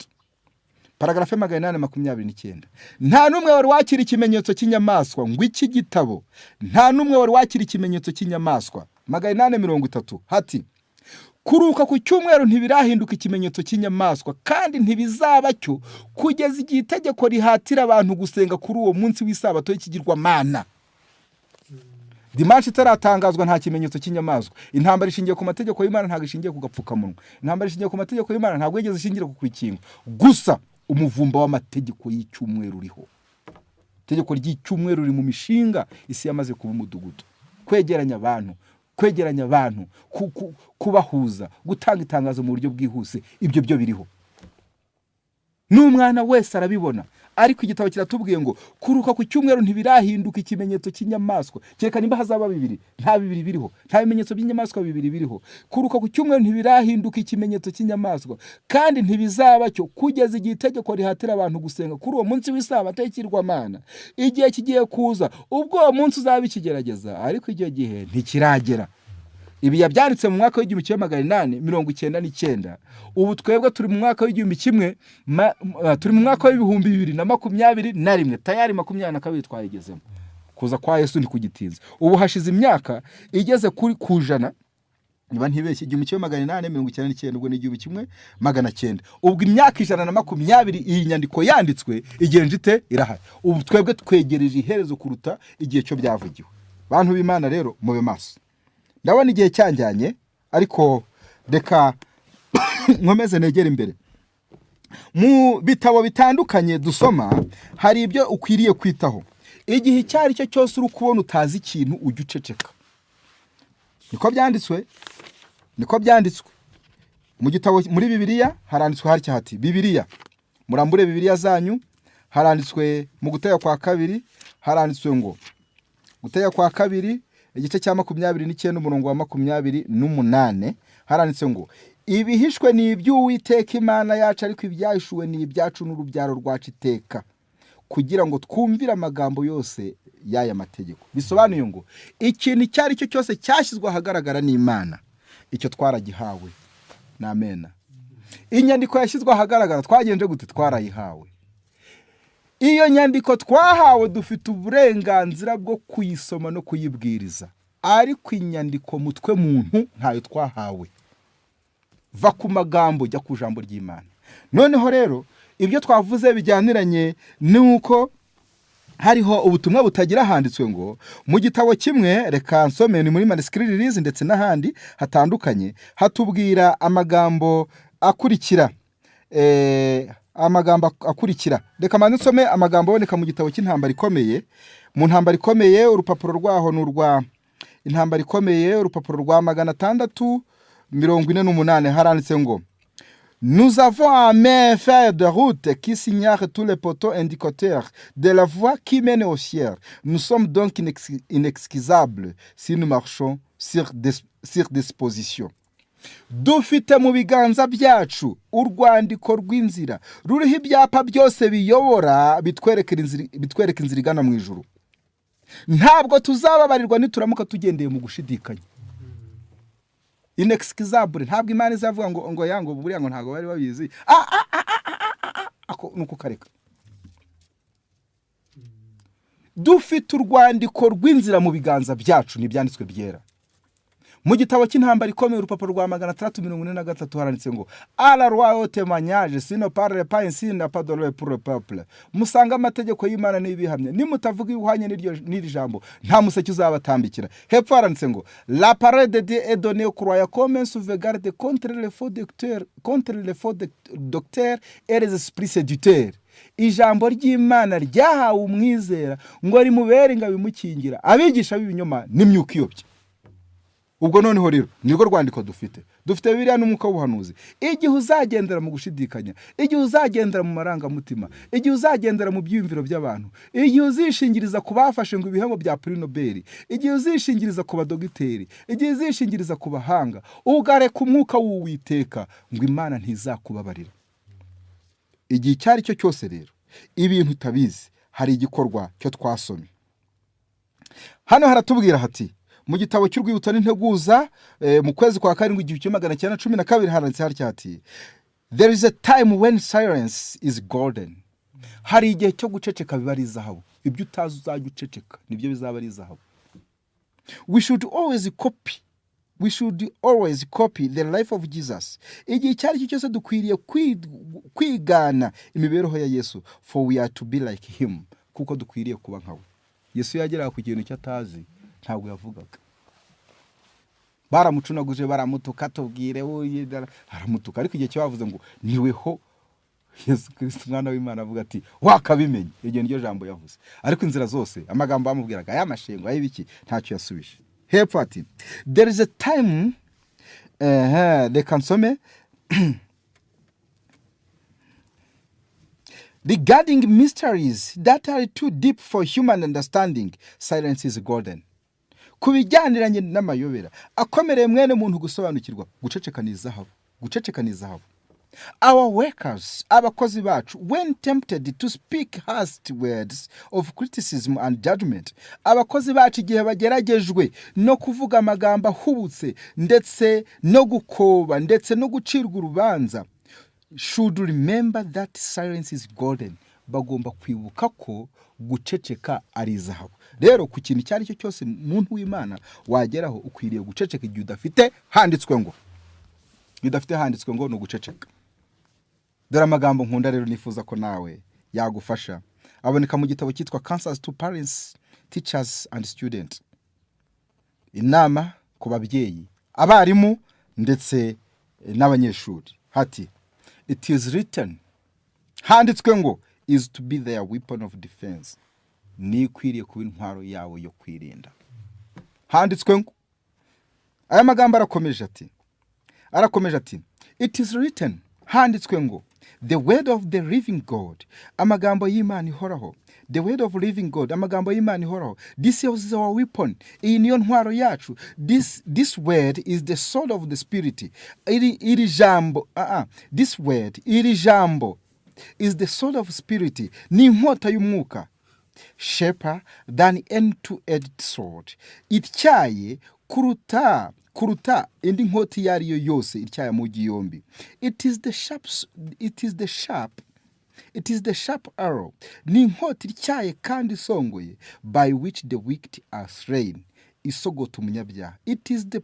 paragraphe 829: nta n'umwe wari wakira ikimenyetso cy'inyamaswa ngo iki gitabo, nta n'umwe wari wakira ikimenyetso cy'inyamaswa. 830 hati: kuruhuka ku cyumweru ntibirahinduka ikimenyetso cy'inyamaswa, kandi ntibizaba cyo kugeza igihe itegeko rihatira abantu gusenga kuri uwo munsi w'isabato y'ikigirwamana. Dimanche itaratangazwa, nta kimenyetso cy'inyamaswa. Intambara ishingiye ku mategeko y'Imana, ntabwo ishingiye ku gapfukamunwa. Intambara ishingiye ku mategeko y'Imana, ntabwo yigeze ishingira ku kwikingo gusa. Umuvumba w'amategeko y'icyumweru uriho. Itegeko ry'icyumweru riri mu mishinga. Isi yamaze kuba umudugudu. Kwegeranya abantu, kwegeranya abantu, kubahuza, gutanga itangazo mu buryo bwihuse, ibyo byo biriho, n'umwana wese arabibona. Ariko igitabo kiratubwiye ngo kuruhuka ku cyumweru ntibirahinduka ikimenyetso cy'inyamaswa, kereka nimba hazaba bibiri. Nta bibiri biriho, nta bimenyetso by'inyamaswa bibiri biriho. Kuruhuka ku cyumweru ntibirahinduka ikimenyetso cy'inyamaswa, kandi ntibizaba cyo kugeza igihe itegeko rihatira abantu gusenga kuri uwo munsi w'isabato y'ikigirwamana. Igihe kigiye kuza ubwo uwo munsi uzaba ikigerageza, ariko icyo gihe ntikiragera. Ibi yabyanditse mu mwaka w'1899. Ubu twebwe turi mu mwaka w'igihumbi kimwe turi mu mwaka w'2021, tayari 22 twayigezemo. Kuza kwa Yesu ntikugitinze. Ubu hashize imyaka igeze kuri ku 100, niba ntibeshye, 1899, ubwo ni 1900, ubwo imyaka 120 iyi nyandiko yanditswe igenje ite? Irahari. Ubu twebwe twegereje iherezo kuruta igihe cyo byavugiwe. Bantu b'Imana rero, mube maso. Ndabona igihe cyanjyanye, ariko reka nkomeze negere imbere. Mu bitabo bitandukanye dusoma, hari ibyo ukwiriye kwitaho. Igihe icyo ari cyo cyose uri kubona utazi ikintu, ujya uceceka. Niko byanditswe, niko byanditswe mu gitabo, muri Bibiliya haranditswe harya hati: Bibiliya, murambure Bibiliya zanyu, haranditswe mu Gutegeka kwa Kabiri, haranditswe ngo Gutegeka kwa Kabiri igice cya 29, umurongo wa 28, haranditse ngo: "Ibihishwe ni iby'Uwiteka Imana yacu, ariko ibyahishuwe ni ibyacu n'urubyaro rwacu iteka, kugira ngo twumvire amagambo yose y'aya mategeko." Bisobanuye ngo ikintu icyo ari cyo cyose cyashyizwe ahagaragara n'Imana, icyo twaragihawe. Ni amena. Inyandiko yashyizwe ahagaragara, twagenje gute? Twarayihawe. Iyo nyandiko twahawe, dufite uburenganzira bwo kuyisoma no kuyibwiriza, ariko inyandiko mutwe muntu ntayo twahawe. Va ku magambo, jya ku ijambo ry'Imana. Noneho rero ibyo twavuze bijyaniranye n'uko hariho ubutumwa butagira, handitswe ngo mu gitabo kimwe, reka nsome, ni muri Manuscript Release ndetse n'ahandi hatandukanye, hatubwira amagambo akurikira, amagambo akurikira. Reka mbanze nsome amagambo aboneka mu gitabo cy'Intambara Ikomeye. Mu Ntambara Ikomeye, urupapuro rwaho ni urwa Intambara Ikomeye, urupapuro rwa 648, haranditse ngo: "Nous avons en main un feuille de route qui signale tous les poteaux indicateurs de la voie qui mène au ciel. Nous sommes donc inexcusables si nous marchons sur disposition." Dufite mu biganza byacu urwandiko rw'inzira ruriho ibyapa byose biyobora, bitwereka inzira igana mu ijuru. Ntabwo tuzababarirwa nituramuka tugendeye mu gushidikanya. Inexcusable. Ntabwo Imana izavuga ngo ya ngo buriya ngo ntabwo bari babizi. Ah, ah, ah, ah, ah, ah, ah, ako ni uko kareka. Dufite urwandiko rw'inzira mu biganza byacu, ni Ibyanditswe Byera. Mu gitabo cy'Intambara Ikomeye, urupapuro rwa 643, haranditse ngo: "À la loi au témoignage, s'ils ne parlent pas ainsi, n'a pas de loi pour le peuple." Musange amategeko y'Imana n'ibihamya, nimutavuga ibihwanye n'iri jambo, nta museke uzabatambikira. Hepfo haranditse ngo: "La parole de Dieu est donnée aux croyants comme un sauvegarde contre les faux docteurs, contre les faux docteurs et les esprits séducteurs." Ijambo ry'Imana ryahawe umwizera ngo rimubere ingabo imukingira abigisha b'ibinyoma n'imyuka iyobya. Ubwo noneho rero nirwo rwandiko dufite. Dufite Bibiliya n'umwuka w'ubuhanuzi. Igihe uzagendera mu gushidikanya, igihe uzagendera mu marangamutima, igihe uzagendera mu byiyumviro by'abantu, igihe uzishingiriza ku bafashe ngo ibihembo bya Prix Nobel, igihe uzishingiriza ku badogiteri, igihe uzishingiriza ku bahanga, ugareka umwuka w'Uwiteka, ngo Imana ntizakubabarira. Igihe icyo ari cyo cyose rero ibintu utabizi, hari igikorwa cyo twasomye hano. Haratubwira hati mu gitabo cy'Urwibutso n'Integuza, mu kwezi kwa karindwi 1912, handitse hatya hati: "There is a time when silence is golden." Hari igihe cyo guceceka biba ari izahabu. Ibyo utazi uzajya uceceka, nibyo bizaba ari izahabu. We should always copy the life of Jesus. Igihe icyo ari cyo cyose dukwiriye kwigana imibereho ya Yesu. For we are to be like him, kuko dukwiriye kuba nkawe. Yesu yageraga ku kintu icyo atazi, ntabwo yavugaga. Baramucunaguje, baramutuka, tubwire wuye, aramutuka. Ariko igihe cyo bavuze ngo niweho Yesu Kirisito umwana w'Imana, avuga ati: "Wakabimenye." Iryo niryo jambo yavuze. Ariko inzira zose, amagambo bamubwiraga, ay'amashengo, ay'ibiki, ntacyo yasubije. Hepfo ati: "There is a time." Reka nsome. "Regarding mysteries that are too deep for human understanding, silence is golden." Ku bijyaniranye n'amayobera akomereye mwene muntu gusobanukirwa, guceceka ni izahabu, guceceka ni izahabu. "Our workers," abakozi bacu, "when tempted to speak hasty words of criticism and judgment," abakozi bacu igihe bageragejwe no kuvuga amagambo ahubutse, ndetse no gukoba, ndetse no gucirwa urubanza, "should remember that silence is golden." Bagomba kwibuka ko guceceka ari izahabu. Rero ku kintu icyo ari cyo cyose, muntu w'Imana, wageraho, ukwiriye guceceka igihe udafite handitswe ngo. Igihe udafite handitswe ngo, ni uguceceka. Dore amagambo nkunda rero, nifuza ko nawe yagufasha. Aboneka mu gitabo cyitwa Counsels to Parents, Teachers and Students, inama ku babyeyi, abarimu ndetse n'abanyeshuri. Hati: "It is written," handitswe ngo, "is to be their weapon of defense." Ni ikwiriye kuba intwaro yawe yo kwirinda. Handitswe ngo. Aya magambo arakomeje ati: "It is written," handitswe ngo, "the word of the living God," amagambo y'Imana ihoraho, "the word of living God," amagambo y'Imana ihoraho. "This is our weapon," iyi niyo ntwaro yacu. This word is the sword of the Spirit." Iri jambo, this word, iri jambo, "is the sword of Spirit," ni inkota y'umwuka, "sharper than any two-edged sword," ityaye kuruta indi nkota iyo ari yo yose ityaye amugi yombi. It is the sharp arrow," ni inkota ityaye kandi isongoye, "by which the wicked are slain," isogota umunyabyaha. It is the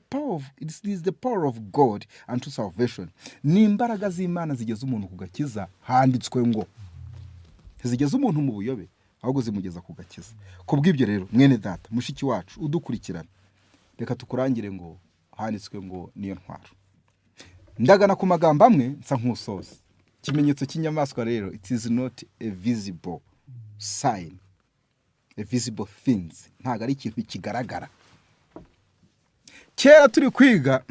power of God unto salvation," ni imbaraga z'Imana zigeza umuntu ku gakiza. Handitswe ngo ntizigeza umuntu mu buyobe, ahubwo zimugeza ku gakiza. Ku bw'ibyo rero, mwene data, mushiki wacu udukurikirana, reka tukurangire ngo handitswe ngo niyo ntwaro. Ndagana ku magambo amwe nsa nk'usoza. Ikimenyetso cy'inyamaswa rero, it is not a visible sign, a visible things, ntabwo ari ikintu kigaragara. Kera turi kwiga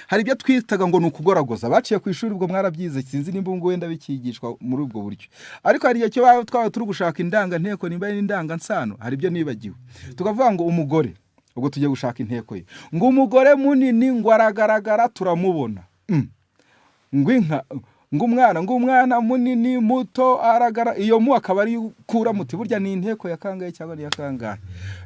hari ibyo twitaga ngo ni ukugoragoza. Baciye ku ishuri ubwo mwarabyize, sinzi nimba ubu ngubu wenda bikigishwa muri ubwo buryo, ariko hari igihe cyo twaba turi gushaka indanganteko, nimba ari indangansano, hari ibyo nibagiwe, tukavuga ngo umugore, ubwo tugiye gushaka inteko ye, ngo umugore munini ngo aragaragara, turamubona. Ngo inka, ngo umwana munini, muto, aragara, iyo mu akaba ari kura muti burya ni inteko ya kangahe cyangwa ni iya kangahe?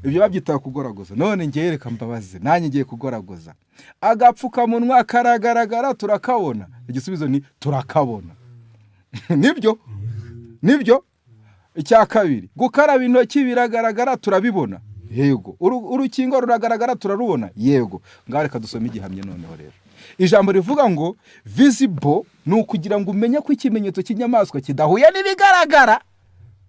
Ibyo babyitaga kugoragoza. None ngewe reka mbabaze, nanjye ngiye kugoragoza. Agapfukamunwa karagaragara, turakabona? Igisubizo ni turakabona. Nibyo, nibyo. Icya kabiri, gukaraba intoki biragaragara, turabibona? Yego. Urukingo ruragaragara, turarubona? Yego. Ngaho reka dusome igihamya noneho. Rero ijambo rivuga ngo visible ni ukugira ngo umenye ko ikimenyetso cy'inyamaswa kidahuye n'ibigaragara,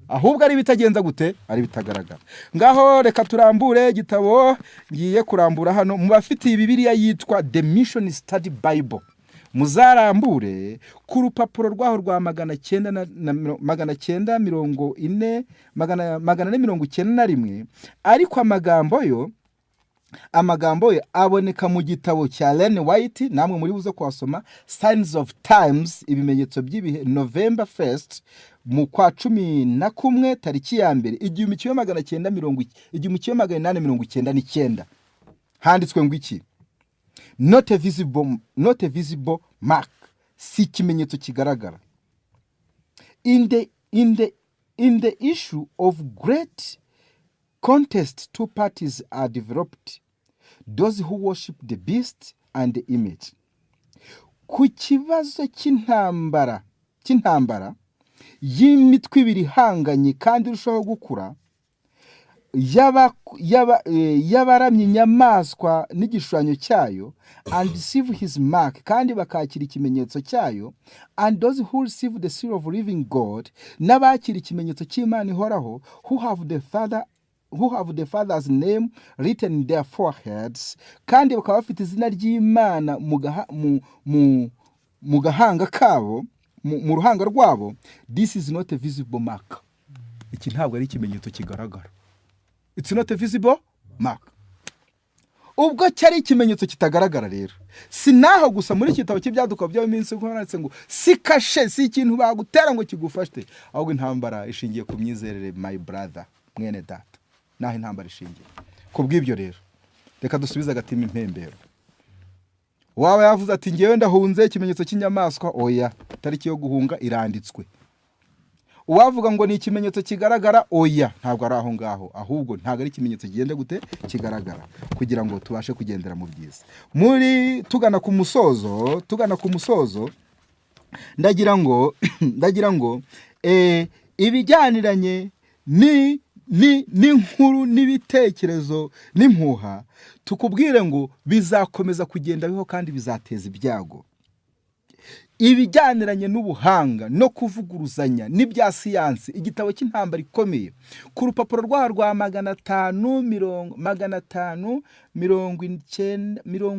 ahubwo ari ibitagenza gute? Ari ibitagaragara. Ngaho reka turambure igitabo. Ngiye kurambura hano mu bafitiye Bibiliya yitwa The Mission Study Bible, muzarambure ku rupapuro rwaho rwa 900 na 940, 491. Ariko amagambo yo aboneka mu gitabo cya Ellen White, namwe muri buze kuhasoma, Signs of Times, ibimenyetso by'ibihe, November 1st, mu kwa 11, tariki ya mbere, 1899. Handitswe ngo iki? Not a visible mark, si ikimenyetso kigaragara. In the issue of great contest, two parties are developed: those who worship the beast and the image. Ku kibazo cy'intambara y'imitwe ibiri ihanganye kandi irushaho gukura y'abaramya inyamaswa n'igishushanyo cyayo, and receive his mark, kandi bakakira ikimenyetso cyayo, and those who receive the seal of living God, n'abakira ikimenyetso cy'Imana ihoraho, who have the Father's name written in their foreheads, kandi bakaba bafite izina ry'Imana mu gahanga kabo, mu ruhanga rwabo. This is not a visible mark. Iki ntabwo ari ikimenyetso kigaragara. It's not a visible mark. Ubwo cyari ikimenyetso kitagaragara rero, si naho gusa. Muri iki gitabo cy'Ibyaduka by'iminsi handitse ngo si kashe, si ikintu bagutera ngo kigufashe, ahubwo intambara ishingiye ku myizerere. My brother, mwene data, naho intambara ishingiye. Ku bw'ibyo rero, reka dusubize agatima impembero. Waba yavuze ati: "Ngewe ndahunze ikimenyetso cy'inyamaswa." Oya, itariki yo guhunga iranditswe. Uwavuga ngo ni ikimenyetso kigaragara, oya, ntabwo ari aho ngaho, ahubwo ntabwo ari ikimenyetso kigenda gute kigaragara, kugira ngo tubashe kugendera mu byiza. Muri tugana ku musozo, ndagira ngo ibijyaniranye ni n'inkuru n'ibitekerezo n'impuha, tukubwire ngo bizakomeza kugenda biho kandi bizateza ibyago. Ibijyaniranye n'ubuhanga no kuvuguruzanya n'ibya siyansi, igitabo cy'Intambara Ikomeye, ku rupapuro rwaho rwa 590,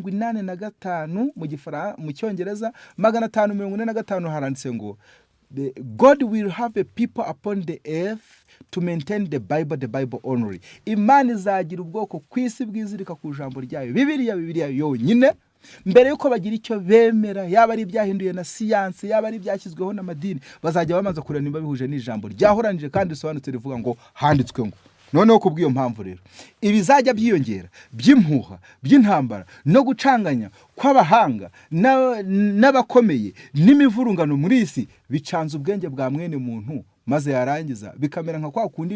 585 mu Cyongereza, 545, haranditse ngo: "God will have a people upon the earth to maintain the Bible, the Bible only." Imana izagira ubwoko ku isi bwizirika ku ijambo ryayo, Bibiliya, Bibiliya yonyine. Mbere y'uko bagira icyo bemera, yaba ari ibyahinduye na siyansi, yaba ari ibyashyizweho n'amadini, bazajya babanza kureba niba bihuje n'ijambo ryahoranije kandi risobanutse rivuga ngo handitswe ngo. Noneho ku bw'iyo mpamvu rero, ibizajya byiyongera by'impuha, by'intambara no gucanganya kw'abahanga n'abakomeye n'imivurungano muri iyi si bicanze ubwenge bwa mwene muntu, maze yarangiza bikamera nka kwa kundi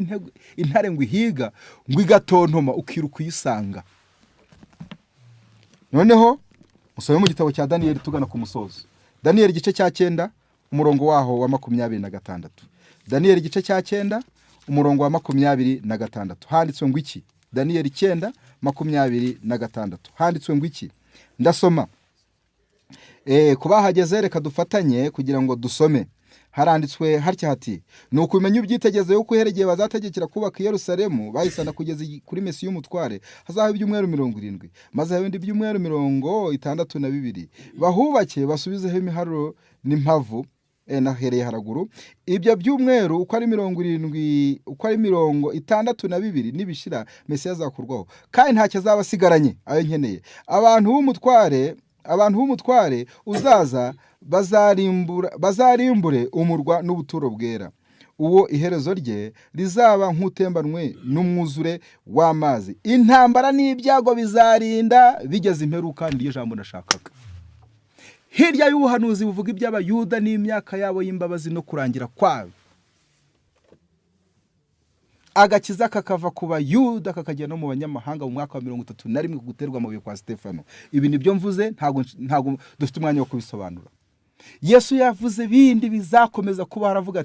intare ngo ihiga ngo igatontoma, ukiruka uyisanga. Noneho musome mu gitabo cya Daniyeli, tugana ku musozo. Daniyeli igice cya 9, umurongo waho wa 26. Daniyeli igice cya 9, umurongo wa 26, handitswe ngo iki? Daniyeli 9, 26, handitswe ngo iki? Ndasoma. Ku bahageze, reka dufatanye kugira ngo dusome. Haranditswe hatya hati: "Ni ukumenya ubyitegerezo yuko uhereye igihe bazategekera kubaka i Yerusalemu bayisana kugeza kuri Mesiya umutware hazaho ibyumweru 70, maze habe ibindi byumweru 62, bahubake basubizeho imiharuro n'impavu." Nahereye haraguru. Ibyo byumweru uko ari 70, uko ari 62 nibishira, Mesiya azakurwaho kandi ntacyo azaba asigaranye ayo nkeneye. Abantu b'umutware uzaza bazarimbure umurwa n'ubuturo bwera. Uwo iherezo rye rizaba nk'utembanwe n'umwuzure w'amazi. Intambara n'ibyago bizarinda bigeze imperuka." Niryo jambo nashakaga. Hirya y'ubuhanuzi buvuga iby'Abayuda n'imyaka yabo y'imbabazi no kurangira kwayo, agakiza kakava ku Bayuda kakagera no mu banyamahanga mu mwaka wa 31 ku guterwa amabuye kwa Stefano. Ibi nibyo mvuze, ntabwo dufite umwanya wo kubisobanura. Yesu yavuze bindi bizakomeza kuba, aravuga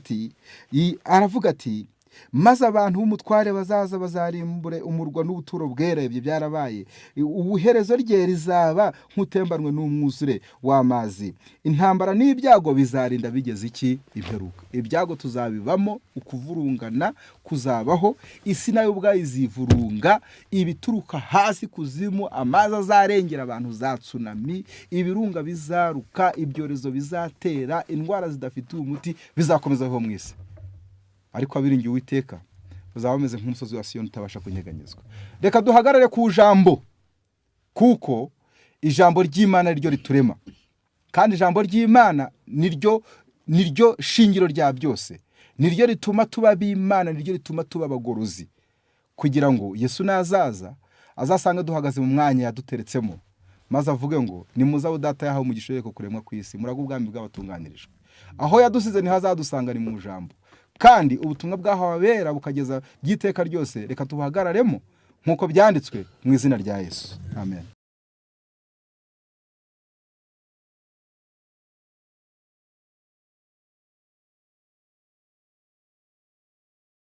ati: "Maze abantu b'umutware bazaza bazarimbure umurwa n'ubuturo bwera." Ibyo byarabaye. Ubuherezo rye rizaba nk'utembanwe n'umwuzure w'amazi. Intambara n'ibyago bizarinda bigeze iki? Imperuka. Ibyago tuzabibamo, ukuvurungana kuzabaho, isi nayo ubwayo izivurunga, ibituruka hasi kuzimu, amazi azarengera abantu, za tsunami, ibirunga bizaruka, ibyorezo bizatera, indwara zidafitiye umuti, bizakomeza biho mu isi. Ariko abiringiye Uwiteka bazaba bameze nk'umusozi wa Siyoni utabasha kunyeganyezwa. Reka duhagarare ku jambo, kuko ijambo ry'Imana ryo riturema, kandi ijambo ry'Imana niryo shingiro rya byose, niryo rituma tuba ab'Imana, niryo rituma tuba abagorozi, kugira ngo Yesu nazaza azasanga duhagaze mu mwanya yaduteretsemo, maze avuge ngo: "Nimuze abo Data yahawe umugisha uhereye ku kuremwa kw'isi, murage ubwami bw'abatunganirijwe." Aho yadusize ntihazadusanga, ni mu ijambo. Kandi ubutumwa bwahawe abera bukageza by'iteka ryose, reka tubuhagararemo nk'uko byanditswe mu izina rya Yesu. Amen.